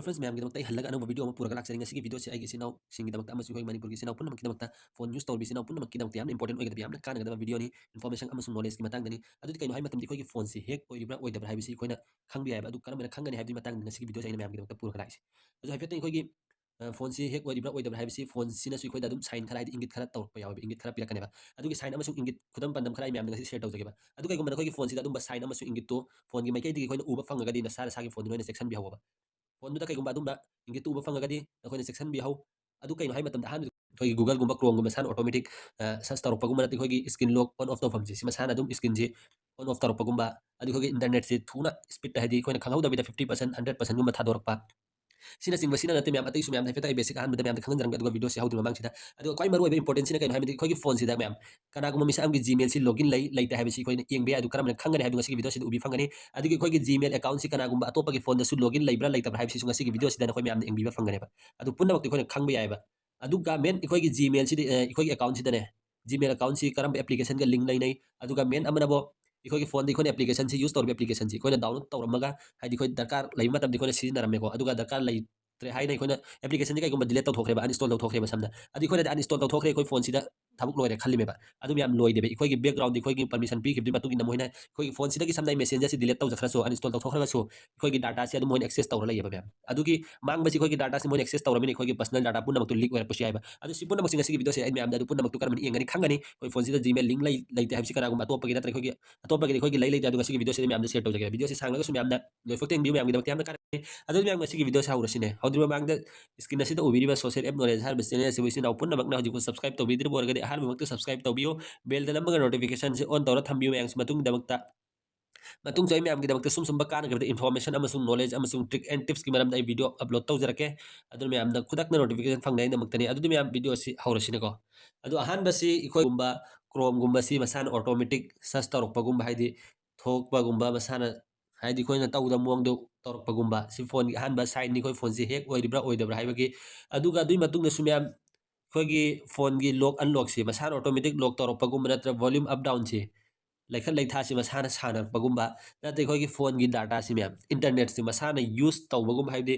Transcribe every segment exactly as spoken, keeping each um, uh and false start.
Friends, ꯃꯌꯥꯝꯒꯤꯗꯃꯛꯇ ꯑꯩ ꯍꯜꯂꯒ ꯑꯅꯧꯕ video ꯑꯃ ꯄꯨꯔꯒ ꯂꯥꯛꯆꯔꯤ꯫ ꯉꯁꯤꯒꯤ video ꯁꯦ ꯑꯩꯒꯤ ꯏꯆꯤꯟ ꯏꯅꯥꯎꯁꯤꯡꯒꯤꯗꯃꯛꯇ ꯑꯃꯁꯨꯡ ꯑꯩꯈꯣꯏ ꯃꯅꯤꯄꯨꯔꯒꯤ ꯏꯆꯤꯟ ꯏꯅꯥꯎ ꯄꯨꯝꯅꯃꯛꯀꯤꯗꯃꯛꯇ, phone use ꯇꯧꯔꯤꯕ ꯏꯆꯤꯟ ꯏꯅꯥꯎ ꯄꯨꯝꯅꯃꯛꯀꯤꯗꯃꯛꯇ ꯌꯥꯝꯅ important ꯑꯣꯏꯒꯗꯕ, ꯌꯥꯝꯅ ꯀꯥꯟꯅꯒꯗꯕ video ꯅꯤ꯫ Information ꯑꯃꯁꯨꯡ knowledge ꯀꯤ ꯃꯇꯥꯡꯗꯅꯤ꯫ ꯑꯗꯨꯗꯤ ꯀꯩꯅꯣ ꯍꯥꯏꯕ ꯃꯇꯝꯗ ꯑꯩꯈꯣꯏꯒꯤ phone ꯁꯤ hack ꯑꯣꯏꯔꯤꯕ꯭ꯔꯥ ꯑꯣꯏꯗꯕ꯭ꯔꯥ ꯍꯥꯏꯕꯁꯤ ꯑꯩꯈꯣꯏꯅ ꯈꯪꯕ ꯌꯥꯏꯕ꯫ ꯑꯗꯨ ꯀꯔꯝꯕꯅ ꯈꯪꯒꯅꯤ ꯍꯥꯏꯕꯒꯤ ꯃꯇꯥꯡꯗ ꯉꯁꯤꯒꯤ video ꯁꯦ ꯑꯩꯅ ꯃꯌꯥꯝꯒꯤꯗꯃꯛꯇ ꯄꯨꯔꯒ ꯂꯥꯛꯏꯁꯦ꯫ ꯑꯗꯨ ꯍꯥꯏꯐꯦꯠꯇꯪ ꯑꯩꯈꯣꯏꯒꯤ, ꯑ, phone ꯁꯤ hack ꯑꯣꯏꯔꯤꯕ꯭ꯔꯥ ꯑꯣꯏꯗꯕ꯭ꯔꯥ ꯍꯥꯏꯕꯁꯤ phone ꯁꯤꯅꯁꯨ ꯑꯩꯈꯣꯏꯗ ꯑꯗꯨꯝ sign ꯈꯔ, ꯍꯥꯏꯗꯤ ꯏꯪꯒꯤꯠ ꯈꯔ ꯇꯧꯔꯛꯄ ꯌꯥꯎꯋꯦꯕ, ꯏꯪꯒꯤꯠ ꯈꯔ ꯄꯤꯔꯛꯀꯅꯦꯕ꯫ ꯑꯗꯨꯒꯤ sign ꯑꯃꯁꯨꯡ ꯏꯪꯒꯤꯠ ꯈꯨꯗꯝ ꯄꯟꯗꯝ ꯈꯔ ꯑꯩ ꯃꯌꯥꯝꯗ ꯉꯁꯤ share ꯇꯧꯖꯒꯦꯕ꯫ ꯑꯗꯨ ꯀꯩꯒꯨꯝꯕ ꯅꯈꯣꯏꯒꯤ phone ꯁꯤꯗ ꯑꯗꯨꯝꯕ sign ꯑꯃꯁꯨꯡ ꯏꯪꯒꯤꯠꯇꯨ phone ꯒꯤ ꯃꯥꯏꯀꯩꯗꯒꯤ ꯑꯩꯈꯣꯏꯅ ꯎꯕ ꯐꯪꯉꯒꯗꯤ ꯅꯁꯥ ꯅꯁꯥꯒꯤ phone ꯗꯨ ꯅꯣꯏꯅ ꯆꯦꯛꯁꯤꯟꯕꯤꯍꯧꯕ꯫ Phone ꯗꯨꯗ ꯀꯩꯒꯨꯝꯕ ꯑꯗꯨꯝꯕ ꯏꯪꯒꯤꯠꯇꯨ ꯎꯕ ꯐꯪꯉꯒꯗꯤ ꯅꯈꯣꯏꯅ ꯆꯦꯛꯁꯤꯟꯕꯤꯍꯧ꯫ ꯑꯗꯨ ꯀꯩꯅꯣ ꯍꯥꯏꯕ ꯃꯇꯝꯗ ꯑꯍꯥꯟꯕꯗ ꯑꯩꯈꯣꯏꯒꯤ Google ꯒꯨꯝꯕ, Chrome ꯒꯨꯝꯕ ꯃꯁꯥꯅ automatic, ꯑ, search ꯇꯧꯔꯛꯄꯒꯨꯝꯕ ꯅꯠꯇꯦ, ꯑꯩꯈꯣꯏꯒꯤ screen lock on off ꯇꯧꯐꯝꯁꯦ, ꯁꯤ ꯃꯁꯥꯅ ꯑꯗꯨꯝ screen ꯁꯤ on off ꯇꯧꯔꯛꯄꯒꯨꯝꯕ, ꯑꯗꯨ ꯑꯩꯈꯣꯏꯒꯤ internet ꯁꯤ ꯊꯨꯅ speed ꯇ, ꯍꯥꯏꯗꯤ ꯑꯩꯈꯣꯏꯅ ꯈꯪꯍꯧꯗꯕꯤꯗ fifty percent, hundred percent ꯒꯨꯝꯕ ꯊꯥꯗꯣꯔꯛꯄ, ꯁꯤꯅꯆꯤꯡꯕꯁꯤꯅ ꯅꯠꯇꯦ ꯃꯌꯥꯝ, ꯑꯇꯩꯁꯨ ꯃꯌꯥꯝ ꯍꯥꯏꯐꯦꯠꯇ ꯑꯩ basic ꯑꯍꯥꯟꯕꯗ ꯃꯌꯥꯝꯗ ꯈꯪꯍꯟꯖꯔꯝꯒꯦ꯫ ꯑꯗꯨꯒ video ꯁꯤ ꯍꯧꯗ꯭ꯔꯤ ꯃꯃꯥꯡꯁꯤꯗ, ꯑꯗꯨꯒ ꯈ꯭ꯋꯥꯏ ꯃꯔꯨꯑꯣꯏꯕ important ꯁꯤꯅ ꯀꯩꯅꯣ ꯍꯥꯏꯕꯗꯤ ꯑꯩꯈꯣꯏꯒꯤ phone ꯁꯤꯗ ꯃꯌꯥꯝ ꯀꯅꯥꯒꯨꯝꯕ ꯃꯤꯁꯛ ꯑꯃꯒꯤ Gmail ꯁꯤ login ꯂꯩ ꯂꯩꯇꯦ ꯍꯥꯏꯕꯁꯤ ꯑꯩꯈꯣꯏꯅ ꯌꯦꯡꯕ ꯌꯥꯏ꯫ ꯑꯗꯨ ꯀꯔꯝꯅ ꯈꯪꯒꯅꯤ ꯍꯥꯏꯕꯗꯨ ꯉꯁꯤꯒꯤ video ꯁꯤꯗ ꯎꯕꯤ ꯐꯪꯒꯅꯤ꯫ ꯑꯗꯨꯒꯤ ꯑꯩꯈꯣꯏꯒꯤ Gmail account ꯁꯤ ꯀꯅꯥꯒꯨꯝꯕ ꯑꯇꯣꯞꯄꯒꯤ phone ꯗꯁꯨ login ꯂꯩꯕ꯭ꯔꯥ ꯂꯩꯇꯕ꯭ꯔꯥ ꯍꯥꯏꯕꯁꯤꯁꯨ ꯉꯁꯤꯒꯤ video ꯁꯤꯗ ꯅꯈꯣꯏ ꯃꯌꯥꯝꯅ ꯌꯦꯡꯕꯤꯕ ꯐꯪꯒꯅꯦꯕ꯫ ꯑꯗꯨ ꯄꯨꯝꯅꯃꯛꯇꯤ ꯑꯩꯈꯣꯏꯅ ꯈꯪꯕ ꯌꯥꯏꯑꯕ꯫ ꯑꯗꯨꯒ main ꯑꯩꯈꯣꯏꯒꯤ Gmail ꯁꯤꯗꯤ, ꯑ, ꯑꯩꯈꯣꯏꯒꯤ account ꯁꯤꯗꯅꯦ, Gmail account ꯁꯤ ꯀꯔꯝꯕ application ꯒ link ꯂꯩꯅꯩ, ꯑꯗꯨꯒ main ꯑꯃꯅꯕꯨ ꯑꯩꯈꯣꯏꯒꯤ phone ꯗ ꯑꯩꯈꯣꯏꯅ application ꯁꯤ use ꯇꯧꯔꯤꯕ application ꯁꯤ ꯑꯩꯈꯣꯏꯅ download ꯇꯧꯔꯝꯃꯒ, ꯍꯥꯏꯗꯤ ꯑꯩꯈꯣꯏ ꯗꯔꯀꯥꯔ ꯂꯩꯕ ꯃꯇꯝꯗ ꯑꯩꯈꯣꯏꯅ ꯁꯤꯖꯤꯟꯅꯔꯝꯃꯦꯀꯣ, ꯑꯗꯨꯒ ꯗꯔꯀꯥꯔ ꯂꯩꯇ꯭ꯔꯦ ꯍꯥꯏꯅ ꯑꯩꯈꯣꯏꯅ application ꯁꯤ ꯀꯩꯒꯨꯝꯕ delete ꯇꯧꯊꯣꯛꯈ꯭ꯔꯦꯕ, uninstall ꯇꯧꯊꯣꯛꯈ꯭ꯔꯦꯕ ꯁꯝꯅ, ꯑꯗꯨ ꯑꯩꯈꯣꯏꯅꯗꯤ uninstall ꯇꯧꯊꯣꯛꯈ꯭ꯔꯦ, ꯑꯩꯈꯣꯏ phone ꯁꯤꯗ ꯊꯕꯛ ꯂꯣꯏꯔꯦ ꯈꯜꯂꯤꯃꯦꯕ꯫ ꯑꯗꯨ ꯃꯌꯥꯝ ꯂꯣꯏꯗꯦꯕ꯫ ꯑꯩꯈꯣꯏꯒꯤ background ꯗ ꯑꯩꯈꯣꯏꯒꯤ permission ꯄꯤꯈꯤꯕꯗꯨꯒꯤ ꯃꯇꯨꯡ ꯏꯟꯅ ꯃꯣꯏꯅ ꯑꯩꯈꯣꯏꯒꯤ phone ꯁꯤꯗꯒꯤ ꯁꯝꯅ ꯑꯩ messenger ꯁꯤ delete ꯇꯧꯖꯈ꯭ꯔꯁꯨ, uninstall ꯇꯧꯊꯣꯛꯈ꯭ꯔꯒꯁꯨ, ꯑꯩꯈꯣꯏꯒꯤ data ꯁꯤ ꯑꯗꯨꯝ ꯃꯣꯏꯅ access ꯇꯧꯔ ꯂꯩꯌꯦꯕ ꯃꯌꯥꯝ꯫ ꯑꯗꯨꯒꯤ ꯃꯥꯡꯕꯁꯤ ꯑꯩꯈꯣꯏꯒꯤ data ꯁꯤ ꯃꯣꯏꯅ access ꯇꯧꯔꯕꯅꯤꯅ ꯑꯩꯈꯣꯏꯒꯤ personal data ꯄꯨꯝꯅꯃꯛꯇꯨ leak ꯑꯣꯏꯔꯛꯄꯁꯨ ꯌꯥꯏꯕ꯫ ꯑꯗꯨ ꯁꯤ ꯄꯨꯝꯅꯃꯛꯁꯤ ꯉꯁꯤꯒꯤ video ꯁꯤ ꯑꯩ ꯃꯌꯥꯝꯗ ꯑꯗꯨ ꯄꯨꯝꯅꯃꯛꯇꯨ ꯀꯔꯝꯅ ꯌꯦꯡꯒꯅꯤ ꯈꯪꯒꯅꯤ꯫ ꯑꯩꯈꯣꯏ phone ꯁꯤꯗ Gmail link ꯂꯩ ꯂꯩꯇꯦ ꯍꯥꯏꯕꯁꯤ ꯀꯅꯥꯒꯨꯝꯕ ꯑꯇꯣꯞꯄꯒꯤ ꯅꯠꯇ꯭ꯔꯒ ꯑꯩꯈꯣꯏꯒꯤ, ꯑꯇꯣꯞꯄꯒꯤꯗꯤ ꯑꯩꯈꯣꯏꯒꯤ ꯂꯩ ꯂꯩꯇꯦ꯫ ꯑꯗꯨ ꯉꯁꯤꯒꯤ video ꯁꯤꯗ ꯃꯌꯥꯝꯗ share ꯇꯧꯖꯒꯦ꯫ Video ꯁꯤ ꯁꯥꯡꯂꯒꯁꯨ ꯃꯌꯥꯝꯅ ꯂꯣꯏꯐꯥꯎ ꯌꯦꯡꯕꯤꯌꯨ, ꯃꯌꯥꯝꯒꯤꯗꯃꯛꯇ ꯌꯥꯝꯅ ꯀꯥꯟꯅꯩ꯫ ꯑꯗꯨ ꯃꯌꯥꯝ ꯉꯁꯤꯒꯤ video ꯁꯤ ꯍꯧꯔꯁꯤꯅꯦ꯫ ꯍꯧꯗ꯭ꯔꯤꯕ ꯃꯃꯥꯡꯗ screen ꯑꯁꯤꯗ ꯎꯕꯤꯔꯤꯕ Social App Knowledge ꯍꯥꯏꯔꯤꯕ channel ꯑꯁꯤꯕꯨ ꯏꯆꯤꯟ ꯏꯅꯥꯎ ꯄꯨꯝꯅꯃꯛꯅ ꯍꯧꯖꯤꯛ subscribe ꯇꯧꯕꯤꯗ꯭ꯔꯤꯕ ꯑꯣꯏꯔꯒꯗꯤ ꯑꯍꯥꯟꯕꯃꯛꯇ subscribe ꯇꯧꯕꯤꯌꯨ, bell ꯗ ꯅꯝꯃꯒ notification ꯁꯤ on ꯇꯧꯔ ꯊꯝꯕꯤꯌꯨ ꯃꯌꯥꯝꯁꯤ꯫ ꯃꯇꯨꯡꯒꯤꯗꯃꯛꯇ, ꯃꯇꯨꯡꯁꯨ ꯑꯩ ꯃꯌꯥꯝꯒꯤꯗꯃꯛꯇ ꯁꯨꯝ ꯁꯨꯝꯕ ꯀꯥꯟꯅꯒꯗꯕ information ꯑꯃꯁꯨꯡ knowledge ꯑꯃꯁꯨꯡ trick and tips ꯀꯤ ꯃꯔꯝꯗ ꯑꯩ video upload ꯇꯧꯖꯔꯛꯀꯦ꯫ ꯑꯗꯨꯅ ꯃꯌꯥꯝꯗ ꯈꯨꯗꯛꯇ notification ꯐꯪꯅꯉꯥꯏꯗꯃꯛꯇꯅꯤ꯫ ꯑꯗꯨꯗꯤ ꯃꯌꯥꯝ video ꯑꯁꯤ ꯍꯧꯔꯁꯤꯅꯦꯀꯣ꯫ ꯑꯗꯣ ꯑꯍꯥꯟꯕꯁꯤ ꯑꯩꯈꯣꯏꯒꯨꯝꯕ Chrome ꯒꯨꯝꯕꯁꯤ ꯃꯁꯥꯅ automatic search ꯇꯧꯔꯛꯄꯒꯨꯝꯕ, ꯍꯥꯏꯗꯤ ꯊꯣꯛꯄꯒꯨꯝꯕ ꯃꯁꯥꯅ, ꯍꯥꯏꯗꯤ ꯑꯩꯈꯣꯏꯅ ꯇꯧꯗꯕ ꯃꯑꯣꯡꯗ ꯇꯧꯔꯛꯄꯒꯨꯝꯕ꯫ ꯁꯤ phone ꯒꯤ ꯑꯍꯥꯟꯕ sign ꯅꯤ, ꯑꯩꯈꯣꯏ phone ꯁꯤ hack ꯑꯣꯏꯔꯤꯕ꯭ꯔꯥ ꯑꯣꯏꯗꯕ꯭ꯔꯥ ꯍꯥꯏꯕꯒꯤ꯫ ꯑꯗꯨꯒ ꯑꯗꯨꯒꯤ ꯃꯇꯨꯡꯗꯁꯨ ꯃꯌꯥꯝ ꯑꯩꯈꯣꯏꯒꯤ phone ꯒꯤ lock unlock ꯁꯤ ꯃꯁꯥꯅ automatic lock ꯇꯧꯔꯛꯄꯒꯨꯝꯕ ꯅꯠꯇ꯭ꯔꯒ volume up down ꯁꯤ, ꯂꯩꯈꯠ ꯂꯩꯊꯥꯁꯤ ꯃꯁꯥꯅ ꯁꯥꯟꯅꯔꯛꯄꯒꯨꯝꯕ, ꯅꯠꯇ꯭ꯔꯒ ꯑꯩꯈꯣꯏꯒꯤ phone ꯒꯤ data ꯁꯤ ꯃꯌꯥꯝ internet ꯁꯤ ꯃꯁꯥꯅ use ꯇꯧꯕꯒꯨꯝꯕ, ꯍꯥꯏꯕꯗꯤ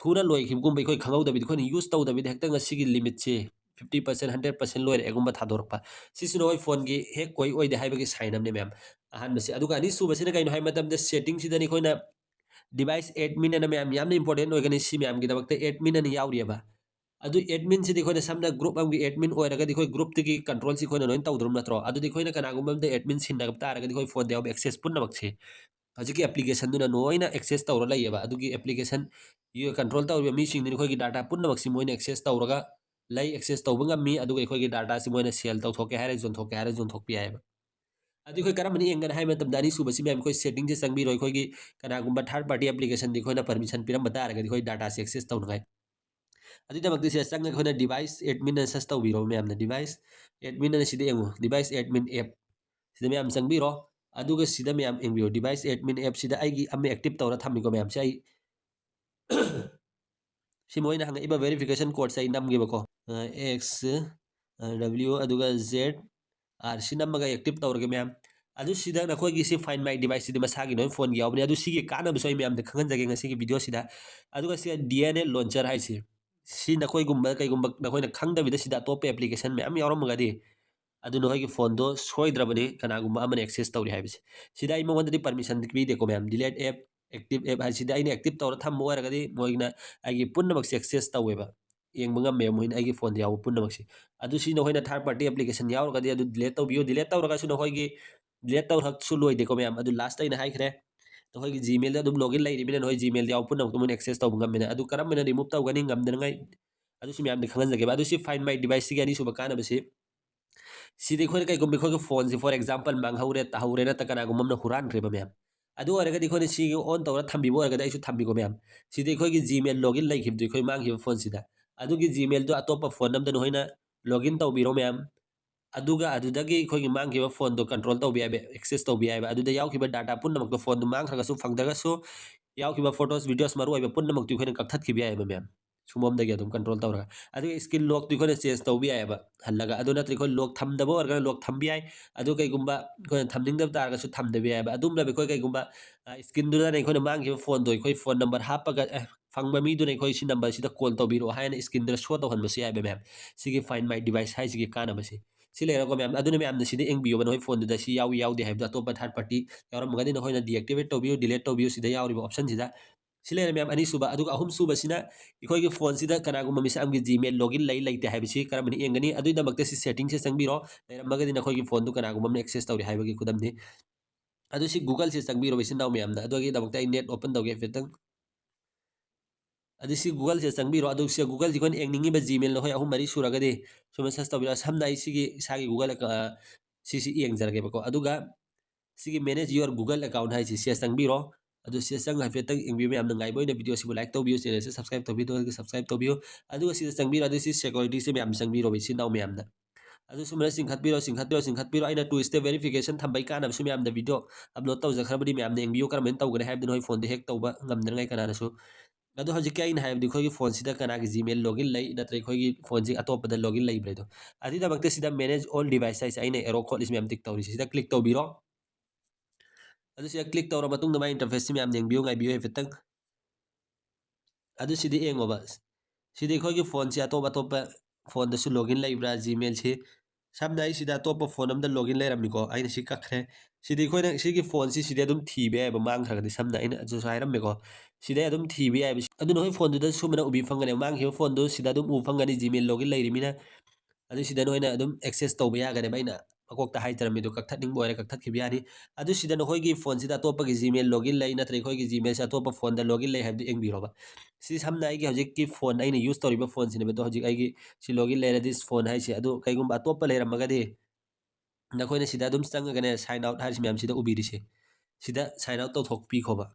ꯊꯨꯅ ꯂꯣꯏꯈꯤꯕꯒꯨꯝꯕ ꯑꯩꯈꯣꯏ ꯈꯪꯍꯧꯗꯕꯤꯗ, ꯑꯩꯈꯣꯏꯅ use ꯇꯧꯗꯕꯤꯗ ꯍꯦꯛꯇ ꯉꯁꯤꯒꯤ limitꯁꯦ fifty percent, hundred percent ꯂꯣꯏꯔꯛꯑꯦꯒꯨꯝꯕ ꯊꯥꯗꯣꯔꯛꯄ, ꯁꯤꯁꯤꯅ ꯑꯩꯈꯣꯏ phoneꯒꯤ hack ꯑꯣꯏ ꯑꯣꯏꯗꯦ ꯍꯥꯏꯕꯒꯤ sign ꯑꯃꯅꯦ ꯃꯌꯥꯝ꯫ ꯑꯍꯥꯟꯕꯁꯦ꯫ ꯑꯗꯨꯒ ꯑꯅꯤꯁꯨꯕꯁꯤꯅ ꯀꯩꯅꯣ ꯍꯥꯏꯕ ꯃꯇꯝꯗ, settingꯁꯤꯗꯅꯤ ꯑꯩꯈꯣꯏꯅ device admin ꯑꯅ ꯃꯌꯥꯝ ꯌꯥꯝꯅ important ꯑꯣꯏꯒꯅꯤ꯫ ꯁꯤ ꯃꯌꯥꯝꯒꯤꯗꯃꯛꯇ admin ꯑꯅ ꯌꯥꯎꯔꯤꯑꯕ꯫ ꯑꯗꯨ adminꯁꯤꯗꯤ ꯑꯩꯈꯣꯏꯅ ꯁꯝꯅ group ꯑꯃꯒꯤ admin ꯑꯣꯏꯔꯒꯗꯤ ꯑꯩꯈꯣꯏ groupꯇꯒꯤ controlꯁꯤ ꯑꯩꯈꯣꯏꯅ ꯂꯣꯏꯅ ꯇꯧꯗ꯭ꯔꯕ ꯅꯠꯇ꯭ꯔꯣ? ꯑꯗꯨꯗꯤ ꯑꯩꯈꯣꯏꯅ ꯀꯅꯥꯒꯨꯝꯕ ꯑꯃꯗ admin ꯁꯤꯟꯅꯕ ꯇꯥꯔꯒꯗꯤ ꯑꯩꯈꯣꯏ phoneꯗ ꯌꯥꯎꯕ access ꯄꯨꯝꯅꯃꯛꯁꯦ ꯍꯧꯖꯤꯛꯀꯤ applicationꯗꯨꯅ ꯂꯣꯏꯅ access ꯇꯧꯔ ꯂꯩꯌꯦꯕ꯫ ꯑꯗꯨꯒꯤ application control ꯇꯧꯔꯤꯕ ꯃꯤꯁꯤꯡꯗꯨꯅ ꯑꯩꯈꯣꯏꯒꯤ data ꯄꯨꯝꯅꯃꯛꯁꯤ ꯃꯣꯏꯅ access ꯇꯧꯔꯒ ꯂꯩ, access ꯇꯧꯕ ꯉꯝꯃꯤ꯫ ꯑꯗꯨꯒ ꯑꯩꯈꯣꯏꯒꯤ dataꯁꯤ ꯃꯣꯏꯅ sell ꯇꯧꯊꯣꯛꯀꯦ ꯍꯥꯏꯔ, ꯌꯣꯟꯊꯣꯛꯀꯦ ꯍꯥꯏꯔ ꯌꯣꯟꯊꯣꯛꯄ ꯌꯥꯏꯑꯕ꯫ ꯑꯗꯨ ꯑꯩꯈꯣꯏ ꯀꯔꯝꯕꯅ ꯌꯦꯡꯒꯅꯤ ꯍꯥꯏꯕ ꯃꯇꯝꯗ, ꯑꯅꯤꯁꯨꯕꯁꯤ ꯃꯌꯥꯝ ꯑꯩꯈꯣꯏ settingꯁꯦ ꯆꯪꯕꯤꯔꯣ꯫ ꯑꯩꯈꯣꯏꯒꯤ ꯀꯅꯥꯒꯨꯝꯕ third party applicationꯗꯤ ꯑꯩꯈꯣꯏꯅ permission ꯄꯤꯔꯝꯕ ꯇꯥꯔꯒꯗꯤ ꯑꯩꯈꯣꯏ dataꯁꯦ access ꯇꯧꯅꯉꯥꯏ꯫ ꯑꯗꯨꯒꯤꯗꯃꯛꯇ ꯁꯤꯗ ꯆꯪꯉꯒ ꯑꯩꯈꯣꯏꯅ device admin ꯑꯅ search ꯇꯧꯕꯤꯔꯣ ꯃꯌꯥꯝꯅ꯫ Device admin ꯑꯅ ꯁꯤꯗ ꯌꯦꯡꯉꯨ, device admin app ꯁꯤꯗ ꯃꯌꯥꯝ ꯆꯪꯕꯤꯔꯣ꯫ ꯑꯗꯨꯒ ꯁꯤꯗ ꯃꯌꯥꯝ ꯌꯦꯡꯕꯤꯌꯣ, device admin app ꯁꯤꯗ ꯑꯩꯒꯤ ꯑꯃ active ꯇꯧꯔ ꯊꯝꯃꯤꯀꯣ ꯃꯌꯥꯝꯁꯦ꯫ ꯑꯩ ꯁꯤ ꯃꯣꯏꯅ ꯍꯪꯉꯛꯏꯕ verification codeꯁꯦ ꯑꯩ ꯅꯝꯒꯦꯕꯀꯣ꯫ ꯑ, X, ꯑ, W ꯑꯗꯨꯒ Z R ꯁꯤ ꯅꯝꯃꯒ active ꯇꯧꯔꯒꯦ ꯃꯌꯥꯝ꯫ ꯑꯗꯨ ꯁꯤꯗ ꯅꯈꯣꯏꯒꯤ ꯁꯤ Find My Device ꯁꯤꯗꯤ ꯃꯁꯥꯒꯤ ꯂꯣꯏ phoneꯒꯤ ꯌꯥꯎꯕꯅꯦ꯫ ꯑꯗꯨ ꯁꯤꯒꯤ ꯀꯥꯟꯅꯕꯁꯨ ꯑꯩ ꯃꯌꯥꯝꯗ ꯈꯪꯍꯟꯖꯒꯦ ꯉꯁꯤꯒꯤ videoꯁꯤꯗ꯫ ꯑꯗꯨꯒ ꯁꯤꯗ D N A launcher ꯍꯥꯏꯁꯦ, ꯁꯤ ꯅꯈꯣꯏꯒꯨꯝꯕ ꯀꯩꯒꯨꯝꯕ ꯅꯈꯣꯏꯅ ꯈꯪꯗꯕꯤꯗ ꯁꯤꯗ ꯑꯇꯣꯞꯄ application ꯃꯌꯥꯝ ꯌꯥꯎꯔꯝꯃꯒꯗꯤ, ꯑꯗꯨ ꯅꯈꯣꯏꯒꯤ phoneꯗꯣ ꯁꯣꯏꯗ꯭ꯔꯕꯅꯤ ꯀꯅꯥꯒꯨꯝꯕ ꯑꯃꯅ access ꯇꯧꯔꯤ ꯍꯥꯏꯕꯁꯦ꯫ ꯁꯤꯗ ꯑꯩ ꯃꯉꯣꯟꯗꯗꯤ permission ꯄꯤꯗꯦꯀꯣ ꯃꯌꯥꯝ꯫ Delete app, active app ꯍꯥꯏꯁꯤꯗ ꯑꯩꯅ active ꯇꯧꯔ ꯊꯝꯕ ꯑꯣꯏꯔꯒꯗꯤ ꯃꯣꯏꯅ ꯑꯩꯒꯤ ꯄꯨꯝꯅꯃꯛꯁꯦ access ꯇꯧꯋꯦꯕ, ꯌꯦꯡꯕ ꯉꯝꯃꯦꯕ ꯃꯣꯏꯅ ꯑꯩꯒꯤ phoneꯗ ꯌꯥꯎꯕ ꯄꯨꯝꯅꯃꯛꯁꯦ꯫ ꯑꯗꯨ ꯁꯤ ꯅꯈꯣꯏꯅ third party application ꯌꯥꯎꯔꯒꯗꯤ ꯑꯗꯨ delete ꯇꯧꯕꯤꯌꯨ꯫ Delete ꯇꯧꯔꯒꯁꯨ ꯅꯈꯣꯏꯒꯤ, delete ꯇꯧꯔꯛꯁꯨ ꯂꯣꯏꯗꯦꯀꯣ ꯃꯌꯥꯝ, ꯑꯗꯨ last ꯑꯩꯅ ꯍꯥꯏꯈ꯭ꯔꯦ, ꯅꯈꯣꯏꯒꯤ Gmailꯗ ꯑꯗꯨꯝ login ꯂꯩꯔꯤꯕꯅꯤꯅ ꯅꯈꯣꯏ Gmailꯗ ꯌꯥꯎꯕ ꯄꯨꯝꯅꯃꯛꯇꯣ ꯃꯣꯏꯅ access ꯇꯧꯕ ꯉꯝꯃꯦꯅ꯫ ꯑꯗꯨ ꯀꯔꯝꯕꯅ remove ꯇꯧꯒꯅꯤ ꯉꯝꯗꯅꯉꯥꯏ, ꯑꯗꯨꯁꯨ ꯃꯌꯥꯝꯗ ꯈꯪꯍꯟꯖꯒꯦꯕ꯫ ꯑꯗꯨ ꯁꯤ Find My Deviceꯁꯤꯒꯤ ꯑꯅꯤꯁꯨꯕ ꯀꯥꯟꯅꯕꯁꯤ, ꯁꯤꯗꯤ ꯑꯩꯈꯣꯏꯅ ꯀꯩꯒꯨꯝꯕ ꯑꯩꯈꯣꯏꯒꯤ phoneꯁꯤ, for example, ꯃꯥꯡꯍꯧꯔꯦ, ꯇꯥꯍꯧꯔꯦ, ꯅꯠꯇ꯭ꯔꯒ ꯀꯅꯥꯒꯨꯝꯕ ꯑꯃꯅ ꯍꯨꯔꯥꯟꯈ꯭ꯔꯦꯕ ꯃꯌꯥꯝ, ꯑꯗꯨ ꯑꯣꯏꯔꯒꯗꯤ ꯑꯩꯈꯣꯏꯅ ꯁꯤꯒꯤ on ꯇꯧꯔ ꯊꯝꯕꯤꯕ ꯑꯣꯏꯔꯒꯗꯤ, ꯑꯩꯁꯨ ꯊꯝꯕꯤꯀꯣ ꯃꯌꯥꯝ, ꯁꯤꯗꯤ ꯑꯩꯈꯣꯏꯒꯤ Gmail login ꯂꯩꯈꯤꯕꯗꯣ ꯑꯩꯈꯣꯏ ꯃꯥꯡꯈꯤꯕ phoneꯁꯤꯗ, ꯑꯗꯨꯒꯤ Gmailꯗꯣ ꯑꯇꯣꯞꯄ phone ꯑꯃꯗ ꯅꯈꯣꯏꯅ login ꯇꯧꯕꯤꯔꯣ ꯃꯌꯥꯝ꯫ ꯑꯗꯨꯒ ꯑꯗꯨꯗꯒꯤ ꯑꯩꯈꯣꯏꯒꯤ ꯃꯥꯡꯈꯤꯕ phoneꯗꯣ control ꯇꯧꯕ ꯌꯥꯏꯕ, access ꯇꯧꯕ ꯌꯥꯏꯕ꯫ ꯑꯗꯨꯗ ꯌꯥꯎꯈꯤꯕ data ꯄꯨꯝꯅꯃꯛꯇꯣ, phoneꯗꯣ ꯃꯥꯡꯈ꯭ꯔꯒꯁꯨ ꯐꯪꯗ꯭ꯔꯒꯁꯨ, ꯌꯥꯎꯈꯤꯕ photos, videos ꯃꯔꯨ ꯑꯣꯏꯕ ꯄꯨꯝꯅꯃꯛꯇꯤ ꯑꯩꯈꯣꯏꯅ ꯀꯛꯊꯠꯈꯤꯕ ꯌꯥꯏꯕ ꯃꯌꯥꯝ, ꯁꯨꯃꯣꯝꯗꯒꯤ ꯑꯗꯨꯝ control ꯇꯧꯔꯒ꯫ ꯑꯗꯨꯒ screen lockꯇꯤ ꯑꯩꯈꯣꯏꯅ change ꯇꯧꯕ ꯌꯥꯏꯕ ꯍꯜꯂꯒ꯫ ꯑꯗꯨ ꯅꯠꯇ꯭ꯔꯒ ꯑꯩꯈꯣꯏ lock ꯊꯝꯗꯕ ꯑꯣꯏꯔꯒꯅ lock ꯊꯝꯕ ꯌꯥꯏ꯫ ꯑꯗꯨ ꯀꯩꯒꯨꯝꯕ ꯑꯩꯈꯣꯏꯅ ꯊꯝꯅꯤꯡꯗꯕ ꯇꯥꯔꯒꯁꯨ ꯊꯝꯗꯕ ꯌꯥꯏꯕ꯫ ꯑꯗꯨꯝꯅ ꯑꯩꯈꯣꯏ ꯀꯩꯒꯨꯝꯕ, ꯑ, screenꯗꯨꯗꯅ ꯑꯩꯈꯣꯏꯅ ꯃꯥꯡꯈꯤꯕ phoneꯗꯣ ꯑꯩꯈꯣꯏ phone number ꯍꯥꯞꯄꯒ, ꯑꯦ, ꯐꯪꯕ ꯃꯤꯗꯨꯅ ꯑꯩꯈꯣꯏ ꯁꯤ ꯅꯝꯕꯔꯁꯤꯗ ꯀꯣꯜ ꯇꯧꯕꯤꯔꯛꯑꯣ ꯍꯥꯏꯅ ꯏꯁꯀ꯭ꯔꯤꯟꯗ ꯁꯣ ꯇꯧꯍꯟꯕꯁꯨ ꯌꯥꯏꯕ ꯃꯌꯥꯝ꯫ ꯁꯤꯒꯤ Find My Device ꯍꯥꯏꯁꯤꯒꯤ ꯀꯥꯟꯅꯕꯁꯦ ꯁꯤ ꯂꯩꯔꯦꯀꯣ ꯃꯌꯥꯝ꯫ ꯑꯗꯨꯅ ꯃꯌꯥꯝꯅ ꯁꯤꯗ ꯌꯦꯡꯕꯤꯌꯣꯕ, ꯅꯈꯣꯏ ꯐꯣꯟꯗꯨꯗ ꯁꯤ ꯌꯥꯎꯏ ꯌꯥꯎꯗꯦ ꯍꯥꯏꯕꯗꯣ ꯑꯇꯣꯞꯄ ꯊꯥꯔꯠ ꯄꯥꯔꯇꯤ ꯌꯥꯎꯔꯝꯃꯒꯗꯤ ꯅꯈꯣꯏꯅ ꯗꯤꯑꯦꯛꯇꯤꯚꯦꯠ ꯇꯧꯕꯤꯌꯨ, ꯗꯤꯂꯤꯠ ꯇꯧꯕꯤꯌꯨ ꯁꯤꯗ ꯌꯥꯎꯔꯤꯕ ꯑꯣꯞꯁꯟꯁꯤꯗ꯫ ꯁꯤ ꯂꯩꯔꯦ ꯃꯌꯥꯝ, ꯑꯅꯤꯁꯨꯕ꯫ ꯑꯗꯨꯒ ꯑꯍꯨꯝꯁꯨꯕꯁꯤꯅ ꯑꯩꯈꯣꯏꯒꯤ ꯐꯣꯟꯁꯤꯗ ꯀꯅꯥꯒꯨꯝꯕ ꯃꯤꯁꯛ ꯑꯃꯒꯤ ꯖꯤꯃꯦꯜ ꯂꯣꯒꯏꯟ ꯂꯩ ꯂꯩꯇꯦ ꯍꯥꯏꯕꯁꯤ ꯀꯔꯝꯕꯅ ꯌꯦꯡꯒꯅꯤ? ꯑꯗꯨꯒꯤꯗꯃꯛꯇ ꯁꯤ ꯁꯦꯇꯤꯡꯁꯦ ꯆꯪꯕꯤꯔꯣ꯫ ꯂꯩꯔꯝꯃꯒꯗꯤ ꯅꯈꯣꯏꯒꯤ ꯐꯣꯟꯗꯨ ꯀꯅꯥꯒꯨꯝꯕ ꯑꯃꯅ ꯑꯦꯛꯁꯦꯁ ꯇꯧꯔꯤ ꯍꯥꯏꯕꯒꯤ ꯈꯨꯗꯝꯅꯤ꯫ ꯑꯗꯨ ꯁꯤ ꯒꯨꯒꯜꯁꯦ ꯆꯪꯕꯤꯔꯣ ꯏꯆꯤꯟ ꯏꯅꯥꯎ ꯃꯌꯥꯝꯅ꯫ ꯑꯗꯨꯒꯤꯗꯃꯛꯇ ꯑꯩ ꯅꯦꯠ ꯑꯣꯄꯟ ꯇꯧꯒꯦ ꯍꯥꯏꯐꯦꯠꯇꯪ꯫ ꯑꯗꯨ ꯁꯤ ꯒꯨꯒꯜꯁꯦ ꯆꯪꯕꯤꯔꯣ꯫ ꯑꯗꯨ ꯁꯤ ꯒꯨꯒꯜꯁꯤ ꯑꯩꯈꯣꯏꯅ ꯌꯦꯡꯅꯤꯡꯉꯤꯕ ꯖꯤꯃꯦꯜ ꯅꯈꯣꯏ ꯑꯍꯨꯝ ꯃꯔꯤ ꯁꯨꯔꯒꯗꯤ ꯁꯨꯃꯥꯏꯅ ꯁꯔꯁ ꯇꯧꯕꯤꯔꯣ꯫ ꯁꯝꯅ ꯑꯩ ꯁꯤꯒꯤ ꯏꯁꯥꯒꯤ ꯒꯨꯒꯜ ꯑꯦꯀꯥ-, ꯁꯤꯁꯤ ꯌꯦꯡꯖꯔꯒꯦꯕꯀꯣ꯫ ꯑꯗꯨꯒ ꯁꯤꯒꯤ Manage Your Google Account ꯍꯥꯏꯁꯤ ꯁꯤꯗ ꯆꯪꯕꯤꯔꯣ꯫ ꯑꯗꯨ ꯁꯤꯗ ꯆꯪꯉ ꯍꯥꯏꯐꯦꯠꯇꯪ ꯌꯦꯡꯕꯤꯌꯨ꯫ ꯃꯌꯥꯝꯅ ꯉꯥꯏꯕ ꯑꯣꯏꯅ ꯚꯤꯗꯤꯑꯣꯁꯤꯕꯨ ꯂꯥꯏꯛ ꯇꯧꯕꯤꯌꯨ, ꯆꯦꯅꯦꯜꯁꯦ ꯁꯕꯁꯀ꯭ꯔꯥꯏꯕ ꯇꯧꯕꯤꯗꯕ ꯁꯕꯁꯀ꯭ꯔꯥꯏꯕ ꯇꯧꯕꯤꯌꯨ꯫ ꯑꯗꯨꯒ ꯁꯤꯗ ꯆꯪꯕꯤꯔꯣ꯫ ꯑꯗꯨ ꯁꯤ ꯁꯦꯀ꯭ꯌꯨꯔꯤꯇꯤꯁꯦ ꯃꯌꯥꯝ ꯆꯪꯕꯤꯔꯣꯕ ꯏꯆꯤꯟ ꯏꯅꯥꯎ ꯃꯌꯥꯝꯅ꯫ ꯑꯗꯨ ꯁꯨꯃꯥꯏꯅ ꯆꯤꯡꯈꯠꯄꯤꯔꯣ, ꯆꯤꯡꯈꯠꯄꯤꯔꯣ, ꯆꯤꯡꯈꯠꯄꯤꯔꯣ꯫ ꯑꯩꯅ two step verification ꯊꯝꯕꯩ ꯀꯥꯟꯅꯕꯁꯨ ꯃꯌꯥꯝꯗ ꯚꯤꯗꯤꯑꯣ ꯑꯞꯂꯣꯗ ꯇꯧꯖꯈ꯭ꯔꯕꯅꯤ, ꯃꯌꯥꯝꯅ ꯌꯦꯡꯕꯤꯌꯨ ꯀꯔꯝꯍꯥꯏꯅ ꯇꯧꯒꯅꯤ ꯍꯥꯏꯕꯗꯨ ꯅꯈꯣꯏ ꯐꯣꯟꯗ ꯍꯦꯛ ꯇꯧꯕ ꯉꯝꯗꯅꯉꯥꯏ ꯀꯅꯥꯅꯁꯨ꯫ ꯑꯗꯣ ꯍꯧꯖꯤꯛꯀꯤ ꯑꯩꯅ ꯍꯥꯏꯕꯗꯤ ꯑꯩꯈꯣꯏꯒꯤ ꯐꯣꯟꯁꯤꯗ ꯀꯅꯥꯒꯤ ꯖꯤꯃꯦꯜ ꯂꯣꯒꯏꯟ ꯂꯩ ꯅꯠꯇ꯭ꯔꯒ ꯑꯩꯈꯣꯏꯒꯤ ꯐꯣꯟꯁꯤ ꯑꯇꯣꯞꯄꯗ ꯂꯣꯒꯏꯟ ꯂꯩꯕ꯭ꯔꯥ ꯍꯥꯏꯗꯣ꯫ ꯑꯗꯨꯒꯤꯗꯃꯛꯇ ꯁꯤꯗ Manage All Device ꯍꯥꯏꯁꯦ ꯑꯩꯅ ꯑꯦꯔꯣ ꯈꯣꯠꯂꯤꯁꯤ ꯃꯌꯥꯝ ꯇꯤꯛ ꯇꯧꯔꯤꯁꯦ ꯁꯤꯗ ꯀ꯭ꯂꯤꯛ ꯇꯧꯕꯤꯔꯣ꯫ ꯑꯗꯨ ꯁꯤꯗ ꯀ꯭ꯂꯤꯛ ꯇꯧꯔ ꯃꯇꯨꯡꯗ ꯃꯥꯏ ꯏꯟꯇꯔꯐꯦꯁꯁꯤ ꯃꯌꯥꯝ ꯌꯦꯡꯕꯤꯌꯨ, ꯉꯥꯏꯕꯤꯌꯨ ꯍꯥꯏꯐꯦꯠꯇꯪ꯫ ꯑꯗꯨ ꯁꯤꯗꯤ ꯌꯦꯡꯉꯣꯕ꯫ ꯁꯤꯗꯤ ꯑꯩꯈꯣꯏꯒꯤ ꯐꯣꯟꯁꯤ ꯑꯇꯣꯞ ꯑꯇꯣꯞꯄ ꯐꯣꯟꯗꯁꯨ ꯂꯣꯒꯏꯟ ꯂꯩꯕ꯭ꯔꯥ ꯖꯤꯃꯦꯜꯁꯤ? ꯁꯝꯅ ꯑꯩ ꯁꯤꯗ ꯑꯇꯣꯞꯄ ꯐꯣꯟ ꯑꯃꯗ ꯂꯣꯒꯏꯟ ꯂꯩꯔꯝꯃꯤꯀꯣ, ꯑꯩꯅ ꯁꯤ ꯀꯛꯈ꯭ꯔꯦ꯫ ꯁꯤꯗꯤ ꯑꯩꯈꯣꯏꯅ ꯁꯤꯒꯤ ꯐꯣꯟꯁꯤ ꯁꯤꯗꯤ ꯑꯗꯨꯝ ꯊꯤꯕ ꯌꯥꯏꯑꯕ, ꯃꯥꯡꯈ꯭ꯔꯒꯗꯤ꯫ ꯁꯝꯅ ꯑꯩꯅ ꯑꯗꯨꯁꯨ ꯍꯥꯏꯔꯝꯃꯦꯀꯣ, ꯁꯤꯗꯩ ꯑꯗꯨꯝ ꯊꯤꯕ ꯌꯥꯏꯑꯕ꯫ ꯑꯗꯨ ꯅꯈꯣꯏ ꯐꯣꯟꯗꯨꯗ ꯁꯨꯝꯕꯅ ꯎꯕꯤ ꯐꯪꯒꯅꯦꯕ, ꯃꯥꯡꯈꯤꯕ ꯐꯣꯟꯗꯨ ꯁꯤꯗ ꯑꯗꯨꯝ ꯎ ꯐꯪꯒꯅꯤ ꯖꯤꯃꯦꯜ ꯂꯣꯒꯏꯟ ꯂꯩꯔꯤꯃꯤꯅ꯫ ꯑꯗꯨ ꯁꯤꯗ ꯅꯣꯏꯅ ꯑꯗꯨꯝ ꯑꯦꯛꯁꯦꯁ ꯇꯧꯕ ꯌꯥꯒꯅꯦꯕ꯫ ꯑꯩꯅ ꯃꯀꯣꯛꯇ ꯍꯥꯏꯖꯔꯝꯃꯤꯗꯣ ꯀꯛꯊꯠꯅꯤꯡꯕ ꯑꯣꯏꯔꯦ ꯀꯛꯊꯠꯈꯤꯕ ꯌꯥꯅꯤ꯫ ꯑꯗꯨ ꯁꯤꯗ ꯅꯈꯣꯏꯒꯤ ꯐꯣꯟꯁꯤꯗ ꯑꯇꯣꯞꯄꯒꯤ ꯖꯤꯃꯦꯜ ꯂꯣꯒꯏꯟ ꯂꯩ ꯅꯠꯇ꯭ꯔꯒ ꯑꯩꯈꯣꯏꯒꯤ ꯖꯤꯃꯦꯜꯁꯦ ꯑꯇꯣꯞꯄ ꯐꯣꯟꯗ ꯂꯣꯒꯏꯟ ꯂꯩ ꯍꯥꯏꯕꯗꯨ ꯌꯦꯡꯕꯤꯔꯣꯕ꯫ ꯁꯤ ꯁꯝꯅ ꯑꯩꯒꯤ ꯍꯧꯖꯤꯛꯀꯤ ꯐꯣꯟ ꯑꯩꯅ ꯌꯨꯁ ꯇꯧꯔꯤꯕ ꯐꯣꯟꯁꯤꯅꯦꯕ꯫ ꯑꯗꯣ ꯍꯧꯖꯤꯛ ꯑꯩꯒꯤ ꯁꯤ ꯂꯣꯒꯏꯟ ꯂꯩꯔꯦ this phone ꯍꯥꯏꯁꯦ꯫ ꯑꯗꯨ ꯀꯩꯒꯨꯝꯕ ꯑꯇꯣꯞꯄ ꯂꯩꯔꯝꯃꯒꯗꯤ ꯅꯈꯣꯏꯅ ꯁꯤꯗ ꯑꯗꯨꯝ ꯆꯪꯉꯒꯅꯦ sign out ꯍꯥꯏꯔꯤꯁꯤ ꯃꯌꯥꯝꯁꯤꯗ ꯎꯕꯤꯔꯤꯁꯦ꯫ ꯁꯤꯗ sign out ꯇꯧꯊꯣꯛꯄꯤꯈꯣꯕ꯫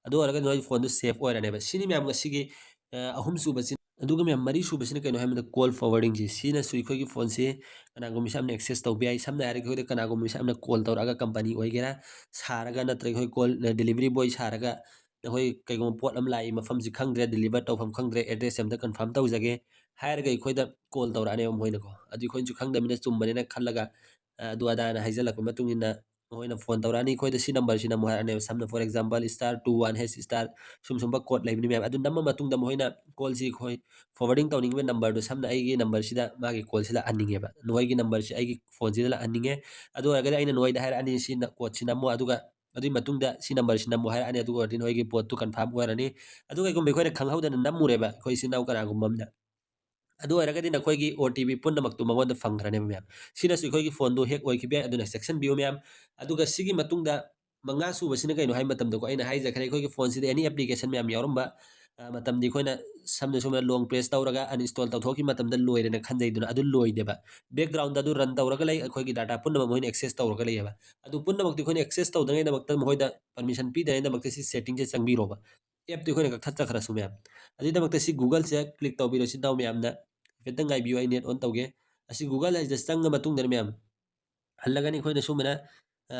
ꯑꯗꯨ ꯑꯣꯏꯔꯒꯗꯤ ꯅꯣꯏ ꯐꯣꯟꯗꯨ ꯁꯦꯐ ꯑꯣꯏꯔꯅꯦꯕ꯫ ꯁꯤꯅꯤ ꯃꯌꯥꯝ ꯉꯁꯤꯒꯤ, ꯑ, ꯑꯍꯨꯝꯁꯨꯕꯁꯤ꯫ ꯑꯗꯨꯒ ꯃꯌꯥꯝ ꯃꯔꯤꯁꯨꯕꯁꯤꯅ ꯀꯩꯅꯣ ꯍꯥꯏꯕꯗ call forwardingꯁꯤ꯫ ꯁꯤꯅꯁꯨ ꯑꯩꯈꯣꯏꯒꯤ ꯐꯣꯟꯁꯤ ꯀꯅꯥꯒꯨꯝꯕ ꯃꯤꯁꯛ ꯑꯃꯅ access ꯇꯧꯕ ꯌꯥꯏ꯫ ꯁꯝꯅ ꯍꯥꯏꯔꯒ ꯑꯩꯈꯣꯏꯗ ꯀꯅꯥꯒꯨꯝꯕ ꯃꯤꯁꯛ ꯑꯃꯅ call ꯇꯧꯔꯛꯑꯒ company ꯑꯣꯏꯒꯦꯔꯥ ꯁꯥꯔꯒ ꯅꯠꯇ꯭ꯔꯒ ꯑꯩꯈꯣꯏ call, delivery boy ꯁꯥꯔꯒ ꯅꯈꯣꯏ ꯀꯩꯒꯨꯝꯕ ꯄꯣꯠ ꯑꯃ ꯂꯥꯛꯏ ꯃꯐꯝꯁꯤ ꯈꯪꯗ꯭ꯔꯦ, deliver ꯇꯧꯐꯝ ꯈꯪꯗ꯭ꯔꯦ, address ꯑꯝꯇ confirm ꯇꯧꯖꯒꯦ ꯍꯥꯏꯔꯒ ꯑꯩꯈꯣꯏꯗ call ꯇꯧꯔꯛꯑꯅꯦꯕ ꯃꯣꯏꯅꯀꯣ꯫ ꯑꯗꯨ ꯑꯩꯈꯣꯏꯅꯁꯨ ꯈꯪꯗꯕꯅꯤꯅ ꯆꯨꯝꯕꯅꯤꯅ ꯈꯜꯂꯒ, ꯑ, ꯑꯗꯨ ꯑꯗꯥꯅ ꯍꯥꯏꯖꯜꯂꯛꯄ ꯃꯇꯨꯡ ꯏꯟꯅ ꯃꯈꯣꯏꯅ ꯐꯣꯟ ꯇꯧꯔꯛꯑꯅꯤ, ꯑꯩꯈꯣꯏꯗ ꯁꯤ ꯅꯝꯕꯔꯁꯤ ꯅꯝꯃꯨ ꯍꯥꯏꯔꯛꯑꯅꯦꯕ꯫ ꯁꯝꯅ for example star two one hash star ꯁꯨꯝ ꯁꯨꯝꯕ ꯀꯣꯗ ꯂꯩꯕꯅꯤ ꯃꯌꯥꯝ꯫ ꯑꯗꯨ ꯅꯝꯃ ꯃꯇꯨꯡꯗ ꯃꯈꯣꯏꯅ ꯀꯣꯜꯁꯤ ꯑꯩꯈꯣꯏ forwarding ꯇꯧꯅꯤꯡꯉꯤꯕ ꯅꯝꯕꯔꯗꯣ, ꯁꯝꯅ ꯑꯩꯒꯤ ꯅꯝꯕꯔꯁꯤꯗ ꯃꯥꯒꯤ ꯀꯣꯜꯁꯤ ꯂꯥꯛꯍꯟꯅꯤꯡꯉꯦꯕ, ꯅꯈꯣꯏꯒꯤ ꯅꯝꯕꯔꯁꯤ ꯑꯩꯒꯤ ꯐꯣꯟꯁꯤꯗ ꯂꯥꯛꯍꯟꯅꯤꯡꯉꯦ꯫ ꯑꯗꯨ ꯑꯣꯏꯔꯒꯗꯤ ꯑꯩꯅ ꯅꯈꯣꯏꯗ ꯍꯥꯏꯔꯛꯑꯅꯤ, ꯁꯤ ꯀꯣꯗꯁꯤ ꯅꯝꯃꯣ, ꯑꯗꯨꯒ ꯑꯗꯨꯒꯤ ꯃꯇꯨꯡꯗ ꯁꯤ ꯅꯝꯕꯔꯁꯤ ꯅꯝꯃꯣ ꯍꯥꯏꯔꯛꯑꯅꯤ꯫ ꯑꯗꯨ ꯑꯣꯏꯔꯗꯤ ꯅꯈꯣꯏꯒꯤ ꯄꯣꯠꯇꯨ ꯀꯟꯐꯥꯔꯝ ꯑꯣꯏꯔꯅꯤ꯫ ꯑꯗꯨ ꯀꯩꯒꯨꯝꯕ ꯑꯩꯈꯣꯏꯅ ꯈꯪꯍꯧꯗꯅ ꯅꯝꯃꯨꯔꯦꯕ ꯑꯩꯈꯣꯏ ꯏꯆꯤꯟ ꯏꯅꯥꯎ ꯀꯅꯥꯒꯨꯝꯕ ꯑꯃꯅ, ꯑꯗꯨ ꯑꯣꯏꯔꯒꯗꯤ ꯅꯈꯣꯏꯒꯤ ꯑꯣ ꯇꯤ ꯄꯤ ꯄꯨꯝꯅꯃꯛꯇꯨ ꯃꯉꯣꯟꯗ ꯐꯪꯈ꯭ꯔꯅꯦꯕ ꯃꯌꯥꯝ꯫ ꯁꯤꯅꯁꯨ ꯑꯩꯈꯣꯏꯒꯤ ꯐꯣꯟꯗꯨ ꯍꯦꯛ ꯑꯣꯏꯈꯤꯕ ꯌꯥꯏ, ꯑꯗꯨꯅ ꯆꯦꯛꯁꯤꯟꯕꯤꯌꯨ ꯃꯌꯥꯝ꯫ ꯑꯗꯨꯒ ꯁꯤꯒꯤ ꯃꯇꯨꯡꯗ ꯃꯉꯥ ꯁꯨꯕꯁꯤꯅ ꯀꯩꯅꯣ ꯍꯥꯏꯕ ꯃꯇꯝꯗꯀꯣ, ꯑꯩꯅ ꯍꯥꯏꯖꯈ꯭ꯔꯦ, ꯑꯩꯈꯣꯏꯒꯤ ꯐꯣꯟꯁꯤꯗ ꯑꯦꯅꯤ ꯑꯦꯄ꯭ꯂꯤꯀꯦꯁꯟ ꯃꯌꯥꯝ ꯌꯥꯎꯔꯝꯕ, ꯑ, ꯃꯇꯝꯗꯤ ꯑꯩꯈꯣꯏꯅ ꯁꯝꯅ ꯁꯨꯝ ꯂꯣꯡ ꯄ꯭ꯔꯦꯁ ꯇꯧꯔꯒ ꯑꯟꯏꯟꯁꯇꯣꯜ ꯇꯧꯊꯣꯛꯈꯤꯕ ꯃꯇꯝꯗ ꯂꯣꯏꯔꯦꯅ ꯈꯟꯖꯩꯗꯅ, ꯑꯗꯨ ꯂꯣꯏꯗꯦꯕ꯫ ꯕꯦꯛꯒ꯭ꯔꯥꯎꯟꯗ ꯑꯗꯨ ꯔꯟ ꯇꯧꯔꯒ ꯂꯩ, ꯑꯩꯈꯣꯏꯒꯤ ꯗꯥꯇꯥ ꯄꯨꯝꯅꯃꯛ ꯃꯣꯏꯅ ꯑꯦꯛꯁꯦꯁ ꯇꯧꯔꯒ ꯂꯩꯌꯦꯕ꯫ ꯑꯗꯨ ꯄꯨꯝꯅꯃꯛꯇꯤ ꯑꯩꯈꯣꯏꯅ ꯑꯦꯛꯁꯦꯁ ꯇꯧꯗꯉꯩꯗꯃꯛꯇ, ꯃꯈꯣꯏꯗ ꯄꯔꯃꯤꯁꯟ ꯄꯤꯗꯉꯩꯗꯃꯛꯇ ꯁꯤ ꯁꯦꯇꯤꯡꯁꯦ ꯆꯪꯕꯤꯔꯣꯕ꯫ ꯑꯦꯞꯇꯤ ꯑꯩꯈꯣꯏꯅ ꯀꯛꯊꯠꯆꯈ꯭ꯔꯁꯨ ꯃꯌꯥꯝ꯫ ꯑꯗꯨꯒꯤꯗꯃꯛꯇ ꯁꯤ ꯒꯨꯒꯜꯁꯦ ꯀ꯭ꯂꯤꯛ ꯇꯧꯕꯤꯔꯣ, ꯏꯆꯤꯟ ꯏꯅꯥꯎ ꯃꯌꯥꯝꯅ꯫ ꯍꯥꯏꯐꯦꯠꯇꯪ ꯉꯥꯏꯕꯤꯌꯨ, ꯑꯩ ꯅꯦꯠ ꯑꯣꯟ ꯇꯧꯒꯦ꯫ ꯑꯁꯤ ꯒꯨꯒꯜ ꯍꯥꯏꯁꯤꯗ ꯆꯪꯉ ꯃꯇꯨꯡꯗꯅꯦ ꯃꯌꯥꯝ, ꯍꯜꯂꯒꯅꯤ ꯑꯩꯈꯣꯏꯅ ꯁꯨꯃꯥꯏꯅ, ꯑ,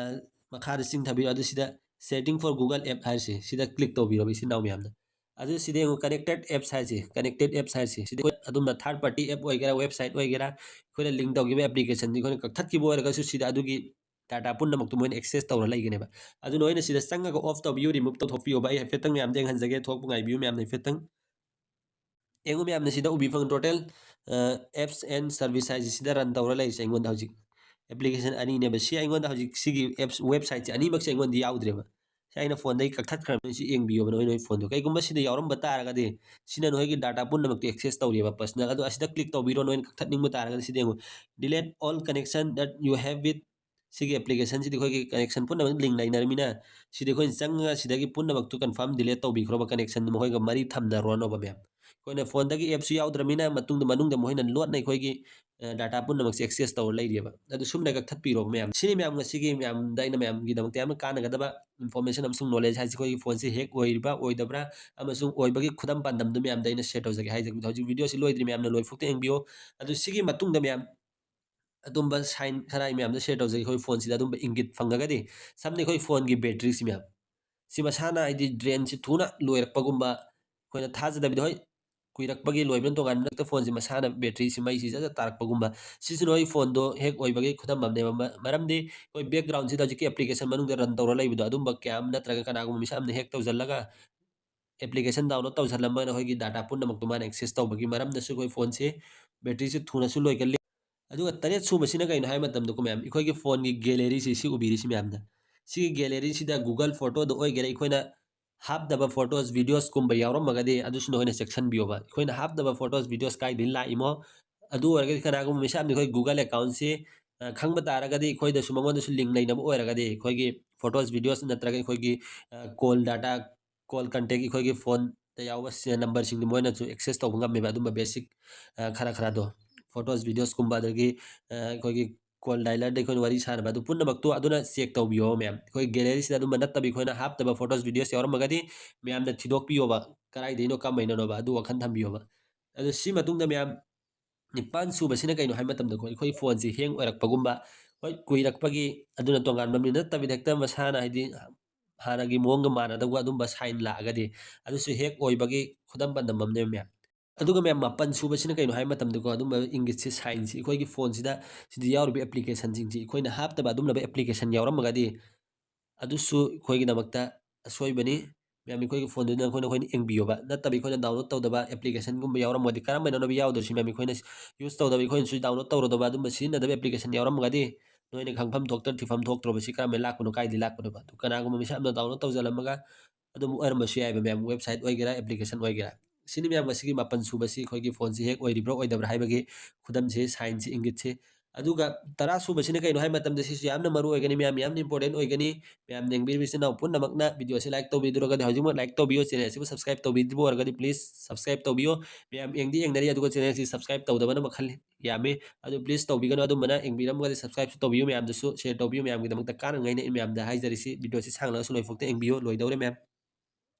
ꯃꯈꯥꯗ ꯆꯤꯡꯊꯕꯤꯌꯨ꯫ ꯑꯗꯨ ꯁꯤꯗ setting for Google app ꯍꯥꯏꯔꯤꯁꯦ, ꯁꯤꯗ ꯀ꯭ꯂꯤꯛ ꯇꯧꯕꯤꯔꯣꯕ, ꯏꯆꯤꯟ ꯏꯅꯥꯎ ꯃꯌꯥꯝꯅ꯫ ꯑꯗꯨ ꯁꯤꯗ ꯌꯦꯡꯉꯨ, connected apps ꯍꯥꯏꯁꯦ, connected apps ꯍꯥꯏꯔꯤꯁꯦ꯫ ꯁꯤꯗ ꯑꯩꯈꯣꯏ ꯑꯗꯨꯝꯅ third party app ꯑꯣꯏꯒꯦꯔꯥ, ꯋꯦꯕꯁꯥꯏꯠ ꯑꯣꯏꯒꯦꯔꯥ, ꯑꯩꯈꯣꯏꯅ ꯂꯤꯡ ꯇꯧꯈꯤꯕ ꯑꯦꯄ꯭ꯂꯤꯀꯦꯁꯟꯁꯤ ꯑꯩꯈꯣꯏꯅ ꯀꯛꯊꯠꯈꯤꯕ ꯑꯣꯏꯔꯒꯁꯨ, ꯁꯤꯗ ꯑꯗꯨꯒꯤ ꯗꯥꯇꯥ ꯄꯨꯝꯅꯃꯛꯇꯨ ꯃꯣꯏꯅ ꯑꯦꯛꯁꯦꯁ ꯇꯧꯔ ꯂꯩꯒꯅꯦꯕ꯫ ꯑꯗꯨꯅ ꯅꯣꯏꯅ ꯁꯤꯗ ꯆꯪꯉꯒ ꯑꯣꯐ ꯇꯧꯕꯤꯌꯨ, ꯔꯤꯃꯨꯚ ꯇꯧꯊꯣꯛꯄꯤꯌꯣꯕ꯫ ꯑꯩ ꯍꯥꯏꯐꯦꯠꯇꯪ ꯃꯌꯥꯝꯗ ꯌꯦꯡꯍꯟꯖꯒꯦ, ꯊꯣꯛꯄ ꯉꯥꯏꯕꯤꯌꯨ ꯃꯌꯥꯝꯅ ꯍꯥꯏꯐꯦꯠꯇꯪ꯫ ꯌꯦꯡꯉꯨ ꯃꯌꯥꯝꯅ ꯁꯤꯗ ꯎꯕꯤ ꯐꯪ, total, ꯑ, apps and service ꯍꯥꯏꯁꯦ ꯁꯤꯗ ꯔꯟ ꯇꯧꯔ ꯂꯩꯔꯤꯁꯦ ꯑꯩꯉꯣꯟꯗ ꯍꯧꯖꯤꯛ꯫ ꯑꯦꯄ꯭ꯂꯤꯀꯦꯁꯟ ꯑꯅꯤꯅꯦꯕ꯫ ꯁꯤ ꯑꯩꯉꯣꯟꯗ ꯍꯧꯖꯤꯛ ꯁꯤꯒꯤ ꯑꯦꯞꯁ, ꯋꯦꯕꯁꯥꯏꯠꯁꯦ ꯑꯅꯤꯃꯛꯁꯦ ꯑꯩꯉꯣꯟꯗ ꯌꯥꯎꯗ꯭ꯔꯦꯕ꯫ ꯁꯤ ꯑꯩꯅ ꯐꯣꯟꯗꯒꯤ ꯀꯛꯊꯠꯈ꯭ꯔꯕꯅꯤ꯫ ꯁꯤ ꯌꯦꯡꯕꯤꯌꯣꯕ ꯅꯣꯏ, ꯅꯣꯏ ꯐꯣꯟꯗꯣ꯫ ꯀꯩꯒꯨꯝꯕ ꯁꯤꯗ ꯌꯥꯎꯔꯝꯕ ꯇꯥꯔꯒꯗꯤ ꯁꯤꯅ ꯅꯣꯏꯒꯤ ꯗꯥꯇꯥ ꯄꯨꯝꯅꯃꯛꯇꯤ ꯑꯦꯛꯁꯦꯁ ꯇꯧꯔꯤꯕ, ꯄꯔꯁꯅꯦꯜ꯫ ꯑꯗꯣ ꯑꯁꯤꯗ ꯀ꯭ꯂꯤꯛ ꯇꯧꯕꯤꯔꯣ ꯅꯣꯏꯅ ꯀꯛꯊꯠꯅꯤꯡꯕ ꯇꯥꯔꯒꯗꯤ꯫ ꯁꯤꯗ ꯌꯦꯡꯉꯨ, delete all connection that you have with ꯁꯤꯒꯤ ꯑꯦꯄ꯭ꯂꯤꯀꯦꯁꯟꯁꯤꯗꯤ ꯑꯩꯈꯣꯏꯒꯤ ꯀꯅꯦꯛꯁꯟ ꯄꯨꯝꯅꯃꯛ ꯂꯤꯡ ꯂꯩꯅꯔꯃꯤꯅ ꯁꯤꯗꯤ ꯑꯩꯈꯣꯏꯅ ꯆꯪꯉꯒ ꯁꯤꯗꯒꯤ ꯄꯨꯝꯅꯃꯛꯇꯨ ꯀꯟꯐꯥꯔꯝ ꯗꯤꯂꯦꯠ ꯇꯧꯕꯤꯈ꯭ꯔꯣꯕ, ꯀꯅꯦꯛꯁꯟꯗꯨ ꯃꯈꯣꯏꯒ ꯃꯔꯤ ꯊꯝꯅꯔꯨꯔꯅꯣꯕ ꯃꯌꯥꯝ꯫ ꯑꯩꯈꯣꯏꯅ ꯐꯣꯟꯗꯒꯤ ꯑꯦꯞꯁꯨ ꯌꯥꯎꯗ꯭ꯔꯃꯤꯅ ꯃꯇꯨꯡꯗ, ꯃꯅꯨꯡꯗ ꯃꯈꯣꯏꯅ ꯂꯣꯠꯅ ꯑꯩꯈꯣꯏꯒꯤ, ꯑ, ꯗꯥꯇꯥ ꯄꯨꯝꯅꯃꯛꯁꯦ ꯑꯦꯛꯁꯦꯁ ꯇꯧꯔ ꯂꯩꯔꯤꯑꯕ꯫ ꯑꯗꯨ ꯁꯨꯝꯅ ꯀꯛꯊꯠꯄꯤꯔꯣꯕ ꯃꯌꯥꯝ꯫ ꯁꯤꯅꯤ ꯃꯌꯥꯝ ꯉꯁꯤꯒꯤ ꯃꯌꯥꯝꯗ ꯑꯩꯅ ꯃꯌꯥꯝꯒꯤꯗꯃꯛꯇ ꯌꯥꯝꯅ ꯀꯥꯟꯅꯒꯗꯕ ꯏꯟꯐꯣꯔꯃꯦꯁꯟ ꯑꯃꯁꯨꯡ ꯅꯣꯂꯦꯖ ꯍꯥꯏꯁꯦ, ꯑꯩꯈꯣꯏꯒꯤ ꯐꯣꯟꯁꯦ ꯍꯦꯛ ꯑꯣꯏꯔꯤꯕ ꯑꯣꯏꯗꯕ꯭ꯔꯥ ꯑꯃꯁꯨꯡ ꯑꯣꯏꯕꯒꯤ ꯈꯨꯗꯝ ꯄꯥꯟꯗꯝꯗꯨ ꯃꯌꯥꯝꯗ ꯑꯩꯅ ꯁꯤꯌꯔ ꯇꯧꯖꯒꯦ ꯍꯥꯏꯖꯒꯦ꯫ ꯍꯧꯖꯤꯛ ꯚꯤꯗꯤꯑꯣꯁꯤ ꯂꯣꯏꯗ꯭ꯔꯤ, ꯃꯌꯥꯝꯅ ꯂꯣꯏꯐꯥꯎꯇ ꯌꯦꯡꯕꯤꯌꯣ꯫ ꯑꯗꯨ ꯁꯤꯒꯤ ꯃꯇꯨꯡꯗ ꯃꯌꯥꯝ ꯑꯗꯨꯝꯕ ꯁꯥꯏꯟ ꯈꯔ ꯑꯩ ꯃꯌꯥꯝꯗ ꯁꯤꯌꯔ ꯇꯧꯖꯒꯦ꯫ ꯑꯩꯈꯣꯏ ꯐꯣꯟꯁꯤꯗ ꯑꯗꯨꯝꯕ ꯏꯪꯒꯤꯠ ꯐꯪꯉꯒꯗꯤ, ꯁꯝꯅ ꯑꯩꯈꯣꯏ ꯐꯣꯟꯒꯤ ꯕꯦꯇ꯭ꯔꯤꯁꯤ ꯃꯌꯥꯝ, ꯁꯤ ꯃꯁꯥꯅ ꯍꯥꯏꯗꯤ ꯗ꯭ꯔꯦꯟꯁꯤ ꯊꯨꯅ ꯂꯣꯏꯔꯛꯄꯒꯨꯝꯕ, ꯑꯩꯈꯣꯏꯅ ꯊꯥꯖꯗꯕꯤꯗ, ꯍꯣꯏ, ꯀꯨꯏꯔꯛꯄꯒꯤ ꯂꯣꯏꯕꯅ ꯇꯣꯉꯥꯟꯕ ꯅꯠꯇ ꯐꯣꯟꯁꯤ ꯃꯁꯥꯅ ꯕꯦꯇ꯭ꯔꯤꯁꯤ ꯃꯩꯁꯤ ꯖꯠ ꯖꯠ ꯇꯥꯔꯛꯄꯒꯨꯝꯕ, ꯁꯤꯁꯨ ꯅꯣꯏ ꯐꯣꯟꯗꯣ ꯍꯦꯛ ꯑꯣꯏꯕꯒꯤ ꯈꯨꯗꯝ ꯑꯃꯅꯦꯕ꯫ ꯃ-, ꯃꯔꯝꯗꯤ ꯑꯩꯈꯣꯏ ꯕꯦꯛꯒ꯭ꯔꯥꯎꯟꯁꯤꯗ ꯍꯧꯖꯤꯛꯀꯤ ꯑꯦꯄ꯭ꯂꯤꯀꯦꯁꯟ ꯃꯅꯨꯡꯗ ꯔꯟ ꯇꯧꯔ ꯂꯩꯕꯗꯣ ꯑꯗꯨꯝꯕ ꯀꯌꯥ ꯑꯃ ꯅꯠꯇ꯭ꯔꯒ ꯀꯅꯥꯒꯨꯝꯕ ꯃꯤꯁꯛ ꯑꯃꯅ ꯍꯦꯛ ꯇꯧꯁꯤꯜꯂꯒ ꯑꯦꯄ꯭ꯂꯤꯀꯦꯁꯟ ꯗꯥꯎꯟꯂꯣꯗ ꯇꯧꯁꯤꯜꯂꯝꯃꯒ ꯑꯩꯈꯣꯏꯒꯤ ꯗꯥꯇꯥ ꯄꯨꯝꯅꯃꯛꯇꯨ ꯃꯥꯅ ꯑꯦꯛꯁꯦꯁ ꯇꯧꯕꯒꯤ ꯃꯔꯝꯗꯁꯨ ꯑꯩꯈꯣꯏ ꯐꯣꯟꯁꯤ ꯕꯦꯇ꯭ꯔꯤꯁꯤ ꯊꯨꯅꯁꯨ ꯂꯣꯏꯒꯜꯂꯤ꯫ ꯑꯗꯨꯒ ꯇꯔꯦꯠ ꯁꯨꯕꯁꯤꯅ ꯀꯩꯅꯣ ꯍꯥꯏꯕ ꯃꯇꯝꯗꯀꯣ ꯃꯌꯥꯝ, ꯑꯩꯈꯣꯏꯒꯤ ꯐꯣꯟꯒꯤ ꯒꯦꯂꯔꯤꯁꯤ, ꯁꯤ ꯎꯕꯤꯔꯤꯁꯤ ꯃꯌꯥꯝꯅ, ꯁꯤꯒꯤ ꯒꯦꯂꯔꯤꯁꯤꯗ Google ꯐꯣꯇꯣꯗ ꯑꯣꯏꯒꯦꯔꯥ, ꯑꯩꯈꯣꯏꯅ ꯍꯥꯞꯇꯕ ꯐꯣꯇꯣꯁ, ꯚꯤꯗꯤꯑꯣꯁꯀꯨꯝꯕ ꯌꯥꯎꯔꯝꯃꯒꯗꯤ ꯑꯗꯨꯁꯨ ꯅꯈꯣꯏꯅ ꯆꯦꯛꯁꯤꯟꯕꯤꯌꯣꯕ꯫ ꯑꯩꯈꯣꯏꯅ ꯍꯥꯞꯇꯕ ꯐꯣꯇꯣꯁ, ꯚꯤꯗꯤꯑꯣꯁ ꯀꯥꯏꯗꯒꯤ ꯂꯥꯛꯏꯃꯣ? ꯑꯗꯨ ꯑꯣꯏꯔꯒꯗꯤ ꯀꯅꯥꯒꯨꯝꯕ ꯃꯤꯁꯛ ꯑꯃꯅ ꯑꯩꯈꯣꯏ Google ꯑꯦꯀꯥꯎꯟꯁꯤ, ꯑ, ꯈꯪꯕ ꯇꯥꯔꯒꯗꯤ, ꯑꯩꯈꯣꯏꯗꯁꯨ ꯃꯉꯣꯟꯗꯁꯨ ꯂꯤꯡ ꯂꯩꯅꯕ ꯑꯣꯏꯔꯒꯗꯤ, ꯑꯩꯈꯣꯏꯒꯤ ꯐꯣꯇꯣꯁ, ꯚꯤꯗꯤꯑꯣꯁ ꯅꯠꯇ꯭ꯔꯒ ꯑꯩꯈꯣꯏꯒꯤ, ꯑ, ꯀꯣꯜ ꯗꯥꯇꯥ, ꯀꯣꯜ ꯀꯟꯇꯦꯛ, ꯑꯩꯈꯣꯏꯒꯤ ꯐꯣꯟꯗ ꯌꯥꯎꯕ ꯁꯤ ꯅꯝꯕꯔꯁꯤꯡꯗꯤ ꯃꯣꯏꯅꯁꯨ ꯑꯦꯛꯁꯦꯁ ꯇꯧꯕ ꯉꯝꯃꯦꯕ꯫ ꯑꯗꯨꯝꯕ ꯕꯦꯁꯤꯛ, ꯑ, ꯈꯔ ꯈꯔꯗꯣ, ꯐꯣꯇꯣꯁ, ꯚꯤꯗꯤꯑꯣꯁꯀꯨꯝꯕ, ꯑꯗꯒꯤ, ꯑ, ꯑꯩꯈꯣꯏꯒꯤ ꯀꯣꯜ ꯗꯥꯏꯂꯔꯗ ꯑꯩꯈꯣꯏꯅ ꯋꯥꯔꯤ ꯁꯥꯟꯅꯕ ꯑꯗꯨ ꯄꯨꯝꯅꯃꯛꯇꯣ ꯑꯗꯨꯅ ꯆꯦꯛ ꯇꯧꯕꯤꯌꯣ ꯃꯌꯥꯝ꯫ ꯑꯩꯈꯣꯏ ꯒꯦꯂꯔꯤꯁꯤꯗ ꯑꯗꯨꯝꯕ ꯅꯠꯇꯕ ꯑꯩꯈꯣꯏꯅ ꯍꯥꯞꯇꯕ ꯐꯣꯇꯣꯁ, ꯚꯤꯗꯤꯑꯣꯁ ꯌꯥꯎꯔꯝꯃꯒꯗꯤ ꯃꯌꯥꯝꯅ ꯊꯤꯗꯣꯛꯄꯤꯌꯣꯕ, ꯀꯗꯥꯏꯗꯩꯅꯣ, ꯀꯝꯕꯩꯅꯣꯕ, ꯑꯗꯨ ꯋꯥꯈꯜ ꯊꯝꯕꯤꯌꯣꯕ꯫ ꯑꯗꯨ ꯁꯤ ꯃꯇꯨꯡꯗ ꯃꯌꯥꯝ, ꯅꯤꯄꯥꯟ ꯁꯨꯕꯁꯤꯅ ꯀꯩꯅꯣ ꯍꯥꯏꯕ ꯃꯇꯝꯗ ꯑꯩꯈꯣꯏ, ꯑꯩꯈꯣꯏ ꯐꯣꯟꯁꯤ ꯍꯦꯡ ꯑꯣꯏꯔꯛꯄꯒꯨꯝꯕ, ꯍꯣꯏ, ꯀꯨꯏꯔꯛꯄꯒꯤ ꯑꯗꯨꯅ ꯇꯣꯉꯥꯟꯕ ꯑꯃꯅꯤ, ꯅꯠꯇꯕꯤꯗ ꯍꯦꯛꯇ ꯃꯁꯥꯅ, ꯍꯥꯏꯗꯤ, ꯍꯥꯟꯅꯒꯤ ꯃꯑꯣꯡꯒ ꯃꯥꯟꯅꯗꯕ ꯑꯗꯨꯝꯕ ꯁꯥꯏꯟ ꯂꯥꯛꯑꯒꯗꯤ, ꯑꯗꯨꯁꯨ ꯍꯦꯛ ꯑꯣꯏꯕꯒꯤ ꯈꯨꯗꯝ ꯄꯟꯗꯝ ꯑꯃꯅꯦꯕ ꯃꯌꯥꯝ꯫ ꯑꯗꯨꯒ ꯃꯌꯥꯝ, ꯃꯥꯄꯟ ꯁꯨꯕꯁꯤꯅ ꯀꯩꯅꯣ ꯍꯥꯏꯕ ꯃꯇꯝꯗꯀꯣ, ꯑꯗꯨꯝꯕ ꯏꯪꯒꯤꯠꯁꯤ, ꯁꯥꯏꯟꯁꯤ, ꯑꯩꯈꯣꯏꯒꯤ ꯐꯣꯟꯁꯤꯗ ꯁꯤꯗ ꯌꯥꯎꯔꯤꯕ ꯑꯦꯄ꯭ꯂꯤꯀꯦꯁꯟꯁꯤꯡꯁꯤ ꯑꯩꯈꯣꯏꯅ ꯍꯥꯞꯇꯕ ꯑꯗꯨꯝꯂꯕ ꯑꯦꯄ꯭ꯂꯤꯀꯦꯁꯟ ꯌꯥꯎꯔꯝꯃꯒꯗꯤ, ꯑꯗꯨꯁꯨ ꯑꯩꯈꯣꯏꯒꯤꯗꯃꯛꯇ ꯑꯁꯣꯏꯕꯅꯤ꯫ ꯃꯌꯥꯝ, ꯑꯩꯈꯣꯏꯒꯤ ꯐꯣꯟꯗꯨꯗ ꯑꯩꯈꯣꯏꯅ, ꯑꯩꯈꯣꯏꯅ ꯌꯦꯡꯕꯤꯌꯣꯕ꯫ ꯅꯠꯇꯕ ꯑꯩꯈꯣꯏꯅ ꯗꯥꯎꯟꯂꯣꯗ ꯇꯧꯗꯕ ꯑꯦꯄ꯭ꯂꯤꯀꯦꯁꯟꯒꯨꯝꯕ ꯌꯥꯎꯔꯝꯃꯒꯗꯤ, ꯀꯔꯝꯕꯅꯣꯕ ꯌꯥꯎꯗꯣꯏꯁꯤ ꯃꯌꯥꯝ? ꯑꯩꯈꯣꯏꯅ ꯌꯨꯁ ꯇꯧꯗꯕ, ꯑꯩꯈꯣꯏꯅꯁꯨ ꯗꯥꯎꯟꯂꯣꯗ ꯇꯧꯔꯨꯗꯕ ꯑꯗꯨꯝꯕ ꯁꯤꯖꯤꯟꯅꯗꯕ ꯑꯦꯄ꯭ꯂꯤꯀꯦꯁꯟ ꯌꯥꯎꯔꯝꯃꯒꯗꯤ, ꯅꯣꯏꯅ ꯈꯪꯐꯝ ꯊꯣꯛꯇ꯭ꯔ, ꯊꯤꯐꯝ ꯊꯣꯛꯇ꯭ꯔꯕꯁꯤ ꯀꯔꯝꯕ ꯂꯥꯛꯄꯅꯣ, ꯀꯥꯏꯗꯒꯤ ꯂꯥꯛꯄꯅꯣꯕ? ꯑꯗꯨ ꯀꯅꯥꯒꯨꯝꯕ ꯃꯤꯁꯛ ꯑꯃꯅ ꯗꯥꯎꯟꯂꯣꯗ ꯇꯧꯁꯤꯜꯂꯝꯃꯒ ꯑꯗꯨꯝ ꯑꯣꯏꯔꯝꯕꯁꯨ ꯌꯥꯏꯕ ꯃꯌꯥꯝ, ꯋꯦꯕꯁꯥꯏꯠ ꯑꯣꯏꯒꯦꯔꯥ, ꯑꯦꯄ꯭ꯂꯤꯀꯦꯁꯟ ꯑꯣꯏꯒꯦꯔꯥ꯫ ꯁꯤꯅꯤ ꯃꯌꯥꯝ, ꯉꯁꯤꯒꯤ ꯃꯥꯄꯟ ꯁꯨꯕꯁꯤ ꯑꯩꯈꯣꯏꯒꯤ ꯐꯣꯟꯁꯤ ꯍꯦꯛ ꯑꯣꯏꯔꯤꯕ꯭ꯔꯥ ꯑꯣꯏꯗꯕ꯭ꯔꯥ ꯍꯥꯏꯕꯒꯤ ꯈꯨꯗꯝꯁꯤ, ꯁꯥꯏꯟꯁꯤ, ꯏꯪꯒꯤꯠꯁꯤ꯫ ꯑꯗꯨꯒ ꯇꯔꯥ ꯁꯨꯕꯁꯤꯅ ꯀꯩꯅꯣ ꯍꯥꯏꯕ ꯃꯇꯝꯗ, ꯁꯤꯁꯨ ꯌꯥꯝꯅ ꯃꯔꯨ ꯑꯣꯏꯒꯅꯤ ꯃꯌꯥꯝ, ꯌꯥꯝꯅ ꯏꯝꯄꯣꯔꯇꯦꯟ ꯑꯣꯏꯒꯅꯤ꯫ ꯃꯌꯥꯝ ꯌꯦꯡꯕꯤꯔꯤꯕ ꯏꯆꯤꯟ ꯏꯅꯥꯎ ꯄꯨꯝꯅꯃꯛꯅ ꯚꯤꯗꯤꯑꯣꯁꯤ ꯂꯥꯏꯛ ꯇꯧꯕꯤꯗ꯭ꯔꯒꯗꯤ, ꯍꯧꯖꯤꯛꯃꯛ ꯂꯥꯏꯛ ꯇꯧꯕꯤꯌꯣ꯫ ꯆꯦꯅꯦꯜ ꯑꯁꯤꯕꯨ ꯁꯕꯁꯀ꯭ꯔꯥꯏꯕ ꯇꯧꯕꯤꯗ꯭ꯔꯤꯕ ꯑꯣꯏꯔꯒꯗꯤ, ꯄ꯭ꯂꯤꯖ ꯁꯕꯁꯀ꯭ꯔꯥꯏꯕ ꯇꯧꯕꯤꯌꯣ꯫ ꯃꯌꯥꯝ ꯌꯦꯡꯗꯤ ꯌꯦꯡꯅꯔꯤ, ꯑꯗꯨꯒ ꯆꯦꯅꯦꯜꯁꯤ ꯁꯕꯁꯀ꯭ꯔꯥꯏꯕ ꯇꯧꯗꯕꯅ ꯃꯈꯜ ꯌꯥꯝꯃꯤ꯫ ꯑꯗꯨ ꯄ꯭ꯂꯤꯖ ꯇꯧꯕꯤꯒꯅꯨ꯫ ꯑꯗꯨꯝꯕꯅ ꯌꯦꯡꯕꯤꯔꯝꯃꯒꯗꯤ ꯁꯕꯁꯀ꯭ꯔꯥꯏꯕꯁꯨ ꯇꯧꯕꯤꯌꯨ, ꯃꯌꯥꯝꯗꯁꯨ ꯁꯦꯌꯔ ꯇꯧꯕꯤꯌꯨ꯫ ꯃꯌꯥꯝꯒꯤꯗꯃꯛꯇ ꯀꯥꯟꯅꯉꯩꯅ ꯑꯩ ꯃꯌꯥꯝꯗ ꯍꯥꯏꯖꯔꯤꯁꯤ꯫ ꯚꯤꯗꯤꯑꯣꯁꯤ ꯁꯥꯡꯂꯒꯁꯨ ꯂꯣꯏꯐꯥꯎꯇ ꯌꯦꯡꯕꯤꯌꯨ, ꯂꯣꯏꯗꯧꯔꯦ ꯃꯌꯥꯝ꯫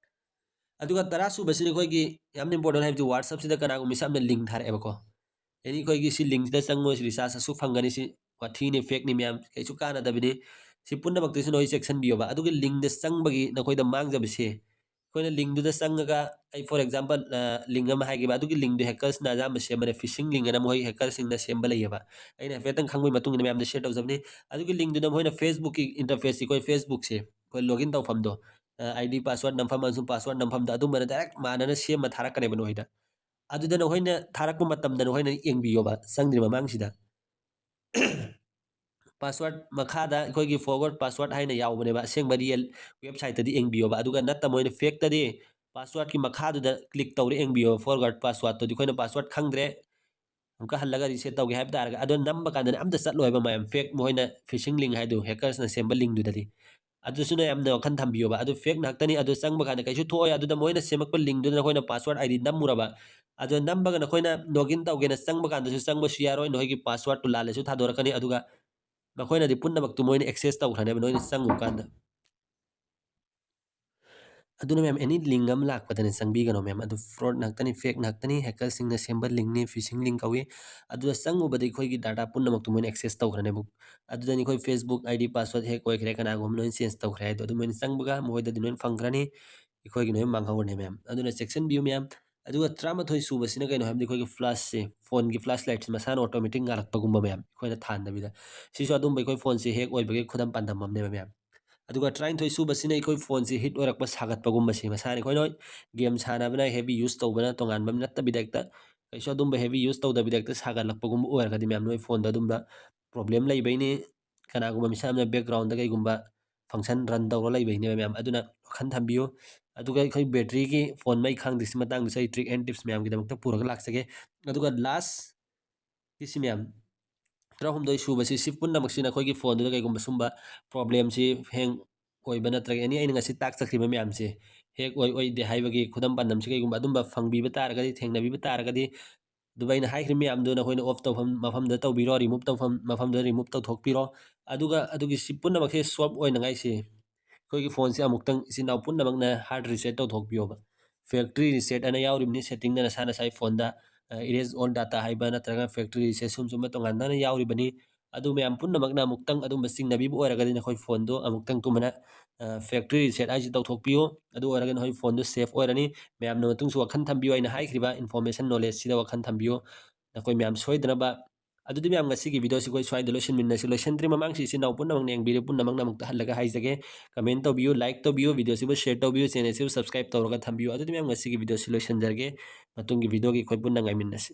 ꯑꯗꯨꯒ ꯇꯔꯥ ꯁꯨꯕꯁꯤꯅ ꯑꯩꯈꯣꯏꯒꯤ ꯌꯥꯝꯅ ꯏꯝꯄꯣꯔꯇꯦꯟ ꯍꯥꯏꯕꯗꯤ, WhatsApp-ꯁꯤꯗ ꯀꯅꯥꯒꯨꯝꯕ ꯃꯤꯁꯛ ꯑꯃꯅ ꯂꯤꯡ ꯊꯥꯔꯛꯑꯦꯕꯀꯣ꯫ ꯑꯦꯅꯤ, ꯑꯩꯈꯣꯏꯒꯤ ꯁꯤ ꯂꯤꯡꯁꯤꯗ ꯆꯪꯉꯣ, ꯁꯤ ꯔꯤꯆꯥꯔꯖ ꯑꯁꯨꯛ ꯐꯪꯒꯅꯤ, ꯁꯤ ꯋꯥꯊꯤꯅꯤ, ꯐꯦꯛꯅꯤ ꯃꯌꯥꯝ, ꯀꯩꯁꯨ ꯀꯥꯟꯅꯗꯕꯅꯤ꯫ ꯁꯤ ꯄꯨꯝꯅꯃꯛꯇꯁꯨ ꯅꯣꯏ ꯆꯦꯛꯁꯤꯟꯕꯤꯌꯣꯕ꯫ ꯑꯗꯨꯒ ꯂꯤꯡꯗ ꯆꯪꯕꯒꯤ ꯅꯈꯣꯏꯗ ꯃꯥꯡꯖꯕꯁꯦ, ꯑꯩꯈꯣꯏꯅ linkꯗꯨꯗ ꯆꯪꯉꯒ, ꯑꯩ for example link ꯑꯃ ꯍꯥꯏꯒꯦꯕ, ꯑꯗꯨꯒꯤ linkꯗꯨ hackersꯅ ꯑꯌꯥꯝꯕ ꯁꯦꯝꯕꯅꯦ, phishing link ꯑꯅ ꯃꯣꯏ hackerꯁꯤꯡꯅ ꯁꯦꯝꯕ ꯂꯩꯌꯦꯕ꯫ ꯑꯩꯅ ꯍꯥꯏꯐꯦꯠꯇꯪ ꯈꯪꯕꯒꯤ ꯃꯇꯨꯡ ꯏꯟꯅ ꯃꯌꯥꯝꯗ share ꯇꯧꯖꯕꯅꯤ꯫ ꯑꯗꯨꯒꯤ linkꯗꯨꯗ ꯃꯈꯣꯏꯅ Facebookꯀꯤ interfaceꯁꯤ, ꯑꯩꯈꯣꯏ Facebookꯁꯦ ꯑꯩꯈꯣꯏ login ꯇꯧꯐꯝꯗꯣ, ID password ꯅꯝꯐꯝ ꯑꯃꯁꯨꯡ password ꯅꯝꯐꯝꯗꯣ ꯑꯗꯨꯝꯕꯅ direct ꯃꯥꯟꯅꯅ ꯁꯦꯝꯃ ꯊꯥꯔꯛꯀꯅꯦꯕ ꯅꯈꯣꯏꯗ꯫ ꯑꯗꯨꯗ ꯅꯈꯣꯏꯅ ꯊꯥꯔꯛꯄ ꯃꯇꯝꯗ ꯅꯈꯣꯏꯅ ꯌꯦꯡꯕꯤꯌꯣꯕ ꯆꯪꯗ꯭ꯔꯤ ꯃꯃꯥꯡꯁꯤꯗ꯫ Password ꯃꯈꯥꯗ ꯑꯩꯈꯣꯏꯒꯤ forgot password ꯍꯥꯏꯅ ꯌꯥꯎꯕꯅꯦꯕ, ꯑꯁꯦꯡꯕ real websiteꯇꯗꯤ ꯌꯦꯡꯕꯤꯌꯣꯕ꯫ ꯑꯗꯨꯒ ꯅꯠꯇꯕ ꯃꯣꯏꯅ fakeꯇꯗꯤ passwordꯀꯤ ꯃꯈꯥꯗꯨꯗ click ꯇꯧꯔ ꯌꯦꯡꯕꯤꯌꯣ, forgot passwordꯇꯨꯗꯤ ꯑꯩꯈꯣꯏꯅ password ꯈꯪꯗ꯭ꯔꯦ, ꯑꯃꯨꯛꯀ ꯍꯜꯂꯒ reset ꯇꯧꯒꯦ ꯍꯥꯏꯕ ꯇꯥꯔꯒꯗꯤ, ꯑꯗꯣ ꯅꯝꯕ ꯀꯥꯟꯗꯅꯦ ꯑꯝꯇ ꯆꯠꯂꯣꯏꯕ ꯃꯌꯥꯝ, fake ꯃꯈꯣꯏꯅ phishing link ꯍꯥꯏꯗꯣ, hackersꯅ ꯁꯦꯝꯕ linkꯗꯨꯗꯗꯤ꯫ ꯑꯗꯨꯁꯨꯅ ꯌꯥꯝꯅ ꯋꯥꯈꯜ ꯊꯝꯕꯤꯌꯣꯕ꯫ ꯑꯗꯨ fake ꯉꯥꯛꯇꯅꯤ, ꯑꯗꯨ ꯆꯪꯕ ꯀꯥꯟꯗ ꯀꯩꯁꯨ ꯊꯣꯛꯑꯣꯏ꯫ ꯑꯗꯨꯗ ꯃꯣꯏꯅ ꯁꯦꯝꯃꯛꯄ linkꯗꯨꯗ ꯅꯈꯣꯏꯅ password ID ꯅꯝꯃꯨꯔꯕ, ꯑꯗꯨ ꯅꯝꯕꯒ ꯅꯈꯣꯏꯅ login ꯇꯧꯒꯦꯅ ꯆꯪꯕ ꯀꯥꯟꯗꯁꯨ ꯆꯪꯕꯁꯨ ꯌꯥꯔꯣꯏ, ꯅꯈꯣꯏꯒꯤ passwordꯇꯨ ꯂꯥꯜꯂꯁꯨ ꯊꯥꯗꯣꯔꯛꯀꯅꯤ, ꯑꯗꯨꯒ ꯃꯈꯣꯏꯅꯗꯤ ꯄꯨꯝꯅꯃꯛꯇꯨ ꯃꯣꯏꯅ access ꯇꯧꯈ꯭ꯔꯅꯦꯕ ꯅꯣꯏꯅ ꯆꯪꯉꯨ ꯀꯥꯟꯗ꯫ ꯑꯗꯨꯅ ꯃꯌꯥꯝ, any link ꯑꯃ ꯂꯥꯛꯄꯗꯅꯦ ꯆꯪꯕꯤꯒꯅꯣ ꯃꯌꯥꯝ, ꯑꯗꯨ fraud ꯉꯥꯛꯇꯅꯤ, fake ꯉꯥꯛꯇꯅꯤ, hackerꯁꯤꯡꯅ ꯁꯦꯝꯕ linkꯅꯤ, phishing link ꯀꯧꯏ꯫ ꯑꯗꯨꯗ ꯆꯪꯉꯨꯕꯗ ꯑꯩꯈꯣꯏꯒꯤ data ꯄꯨꯝꯅꯃꯛꯇꯨ ꯃꯣꯏꯅ access ꯇꯧꯈ꯭ꯔꯅꯦꯕ꯫ ꯑꯗꯨꯗꯅꯤ ꯑꯩꯈꯣꯏ Facebook ID password hack ꯑꯣꯏꯈ꯭ꯔꯦ, ꯀꯅꯥꯒꯨꯝꯕ ꯂꯣꯏꯅ change ꯇꯧꯈ꯭ꯔꯦ ꯍꯥꯏꯗꯣ, ꯑꯗꯨ ꯃꯣꯏꯅ ꯆꯪꯕꯒ ꯃꯈꯣꯏꯗꯗꯤ ꯂꯣꯏꯅ ꯐꯪꯈ꯭ꯔꯅꯤ, ꯑꯩꯈꯣꯏꯒꯤ ꯂꯣꯏꯅ ꯃꯥꯡꯍꯧꯔꯅꯤ ꯃꯌꯥꯝ꯫ ꯑꯗꯨꯅ ꯆꯦꯛꯁꯤꯟꯕꯤꯌꯨ ꯃꯌꯥꯝ꯫ ꯑꯗꯨꯒ ꯇꯔꯥꯃꯥꯊꯣꯏ ꯁꯨꯕꯁꯤꯅ ꯀꯩꯅꯣ ꯍꯥꯏꯕꯗꯤ ꯑꯩꯈꯣꯏꯒꯤ flashꯁꯦ, phoneꯒꯤ flashlightꯁꯦ ꯃꯁꯥꯅ automatic ꯉꯥꯜꯂꯛꯄꯒꯨꯝꯕ ꯃꯌꯥꯝ, ꯑꯩꯈꯣꯏꯅ ꯊꯥꯟꯗꯕꯤꯗ꯫ ꯁꯤꯁꯨ ꯑꯗꯨꯝꯕ ꯑꯩꯈꯣꯏ phoneꯁꯦ hack ꯑꯣꯏꯕꯒꯤ ꯈꯨꯗꯝ ꯄꯥꯟꯗꯝ ꯑꯃꯅꯦꯕ ꯃꯌꯥꯝ꯫ ꯑꯗꯨꯒ ꯇꯔꯥꯅꯤꯊꯣꯏ ꯁꯨꯕꯁꯤꯅ ꯑꯩꯈꯣꯏ phoneꯁꯦ heat ꯑꯣꯏꯔꯛꯄ, ꯁꯥꯒꯠꯄꯒꯨꯝꯕꯁꯦ ꯃꯁꯥꯅ, ꯑꯩꯈꯣꯏꯅ game ꯁꯥꯟꯅꯕꯅ, heavy use ꯇꯧꯕꯅ ꯇꯣꯉꯥꯟꯕ ꯑꯃ ꯅꯠꯇꯕꯤꯗ ꯍꯦꯛꯇ, ꯀꯩꯁꯨ ꯑꯗꯨꯝꯕ heavy use ꯇꯧꯗꯕꯤꯗ ꯍꯦꯛꯇ ꯁꯥꯒꯠꯂꯛꯄꯒꯨꯝꯕ ꯑꯣꯏꯔꯒꯗꯤ ꯃꯌꯥꯝ, ꯅꯣꯏ phoneꯗ ꯑꯗꯨꯝꯕ problem ꯂꯩꯕꯩꯅꯤ꯫ ꯀꯅꯥꯒꯨꯝꯕ ꯃꯤꯁꯛ ꯑꯃꯅ backgroundꯗ ꯀꯩꯒꯨꯝꯕ function run ꯇꯧꯔ ꯂꯩꯕꯩꯅꯦꯕ ꯃꯌꯥꯝ꯫ ꯑꯗꯨꯅ ꯋꯥꯈꯜ ꯊꯝꯕꯤꯌꯨ꯫ ꯑꯗꯨꯒ ꯑꯩꯈꯣꯏ batteryꯒꯤ, phone ꯃꯩ ꯈꯥꯡꯗꯦ, ꯁꯤ ꯃꯇꯥꯡꯗꯁꯨ ꯑꯩ trick and tipsꯃꯌꯥꯝꯒꯤꯗꯃꯛꯇ ꯄꯨꯔꯒ ꯂꯥꯛꯆꯒꯦ꯫ ꯑꯗꯨꯒ last ꯀꯤꯁꯤ ꯃꯌꯥꯝ, ꯇꯔꯥꯍꯨꯝꯗꯣꯏ ꯁꯨꯕꯁꯤ, ꯁꯤ ꯄꯨꯝꯅꯃꯛꯁꯤꯅ ꯑꯩꯈꯣꯏꯒꯤ phoneꯗꯨꯗ ꯀꯩꯒꯨꯝꯕ ꯁꯨꯝꯕ problemꯁꯤ, hang ꯑꯣꯏꯕ ꯅꯠꯇ꯭ꯔꯒ any ꯑꯩꯅ ꯉꯁꯤ ꯇꯥꯛꯆꯈ꯭ꯔꯤꯕ ꯃꯌꯥꯝꯁꯦ hack ꯑꯣꯏ ꯑꯣꯏꯗꯦ ꯍꯥꯏꯕꯒꯤ ꯈꯨꯗꯝ ꯄꯥꯟꯗꯝꯁꯤ ꯀꯩꯒꯨꯝꯕ ꯑꯗꯨꯝꯕ ꯐꯪꯕꯤꯕ ꯇꯥꯔꯒꯗꯤ, ꯊꯦꯡꯅꯕꯤꯕ ꯇꯥꯔꯒꯗꯤ, ꯑꯗꯨꯕꯨ ꯑꯩꯅ ꯍꯥꯏꯈ꯭ꯔꯤꯕ ꯃꯌꯥꯝꯗꯨ ꯅꯈꯣꯏꯅ off ꯇꯧꯐꯝ ꯃꯐꯝꯗ ꯇꯧꯕꯤꯔꯣ, remove ꯇꯧꯐꯝ ꯃꯐꯝꯗ remove ꯇꯧꯊꯣꯛꯄꯤꯔꯣ꯫ ꯑꯗꯨꯒ ꯑꯗꯨꯒꯤ ꯁꯤ ꯄꯨꯝꯅꯃꯛꯁꯦ solve ꯑꯣꯏꯅꯉꯥꯏꯁꯤ ꯑꯩꯈꯣꯏꯒꯤ phoneꯁꯦ ꯑꯃꯨꯛꯇꯪ ꯏꯆꯤꯟ ꯏꯅꯥꯎ ꯄꯨꯝꯅꯃꯛꯅ hard reset ꯇꯧꯊꯣꯛꯄꯤꯌꯣꯕ꯫ Factory reset ꯑꯅ ꯌꯥꯎꯔꯤꯕꯅꯤ settingꯗ, ꯅꯁꯥ ꯅꯁꯥꯒꯤ phoneꯗ, ꯑ, erase all data ꯍꯥꯏꯕ ꯅꯠꯇ꯭ꯔꯒ factory reset ꯁꯨꯝ ꯁꯨꯝꯕ ꯇꯣꯉꯥꯟꯅ ꯌꯥꯎꯔꯤꯕꯅꯤ꯫ ꯑꯗꯨ ꯃꯌꯥꯝ ꯄꯨꯝꯅꯃꯛꯅ ꯑꯃꯨꯛꯇꯪ ꯑꯗꯨꯝꯕ ꯆꯤꯡꯅꯕꯤꯕ ꯑꯣꯏꯔꯒꯗꯤ ꯅꯈꯣꯏ ꯐꯣꯟꯗꯣ ꯑꯃꯨꯛꯇꯪ ꯇꯨꯝꯕꯅ ꯐꯦꯛꯇ꯭ꯔꯤ ꯔꯤꯁꯦꯠ ꯍꯥꯏꯁꯤ ꯇꯧꯊꯣꯛꯄꯤꯌꯨ꯫ ꯑꯗꯨ ꯑꯣꯏꯔꯒꯗꯤ ꯅꯈꯣꯏ ꯐꯣꯟꯗꯣ ꯁꯦꯐ ꯑꯣꯏꯔꯅꯤ꯫ ꯃꯌꯥꯝꯅ ꯃꯇꯨꯡꯁꯨ ꯋꯥꯈꯜ ꯊꯝꯕꯤꯌꯨ꯫ ꯑꯩꯅ ꯍꯥꯏꯈ꯭ꯔꯤꯕ ꯏꯟꯐꯣꯔꯃꯦꯁꯟ ꯅꯣꯂꯦꯖꯁꯤꯗ ꯋꯥꯈꯜ ꯊꯝꯕꯤꯌꯨ꯫ ꯅꯈꯣꯏ ꯃꯌꯥꯝ ꯁꯣꯏꯗꯅꯕ꯫ ꯑꯗꯨꯗꯤ ꯃꯌꯥꯝ, ꯉꯁꯤꯒꯤ ꯚꯤꯗꯤꯑꯣꯁꯤ ꯑꯩꯈꯣꯏ ꯁ꯭ꯋꯥꯏꯗ ꯂꯣꯏꯁꯤꯟꯃꯤꯟꯅꯁꯤ꯫ ꯂꯣꯏꯁꯤꯟꯗ꯭ꯔꯤ ꯃꯃꯥꯡꯁꯤ ꯏꯆꯤꯟ ꯏꯅꯥꯎ ꯄꯨꯝꯅꯃꯛꯅ ꯌꯦꯡꯕꯤꯔꯤꯕ ꯄꯨꯝꯅꯃꯛꯅ ꯑꯃꯨꯛꯇ ꯍꯜꯂꯒ ꯍꯥꯏꯖꯒꯦ, ꯀꯃꯦꯟ ꯇꯧꯕꯤꯌꯨ, ꯂꯥꯏꯛ ꯇꯧꯕꯤꯌꯨ, ꯚꯤꯗꯤꯑꯣꯁꯤꯕꯨ ꯁꯦꯌꯔ ꯇꯧꯕꯤꯌꯨ, ꯆꯦꯅꯦꯜꯁꯤꯕꯨ ꯁꯕꯁꯀ꯭ꯔꯥꯏꯕ ꯇꯧꯔꯒ ꯊꯝꯕꯤꯌꯨ꯫ ꯑꯗꯨꯗꯤ ꯃꯌꯥꯝ, ꯉꯁꯤꯒꯤ ꯚꯤꯗꯤꯑꯣꯁꯤ ꯂꯣꯏꯁꯤꯟꯖꯔꯒꯦ꯫ ꯃꯇꯨꯡꯒꯤ ꯚꯤꯗꯤꯑꯣꯒꯤ ꯑꯩꯈꯣꯏ ꯄꯨꯟꯅ ꯉꯥꯏꯃꯤꯟꯅꯁꯤ꯫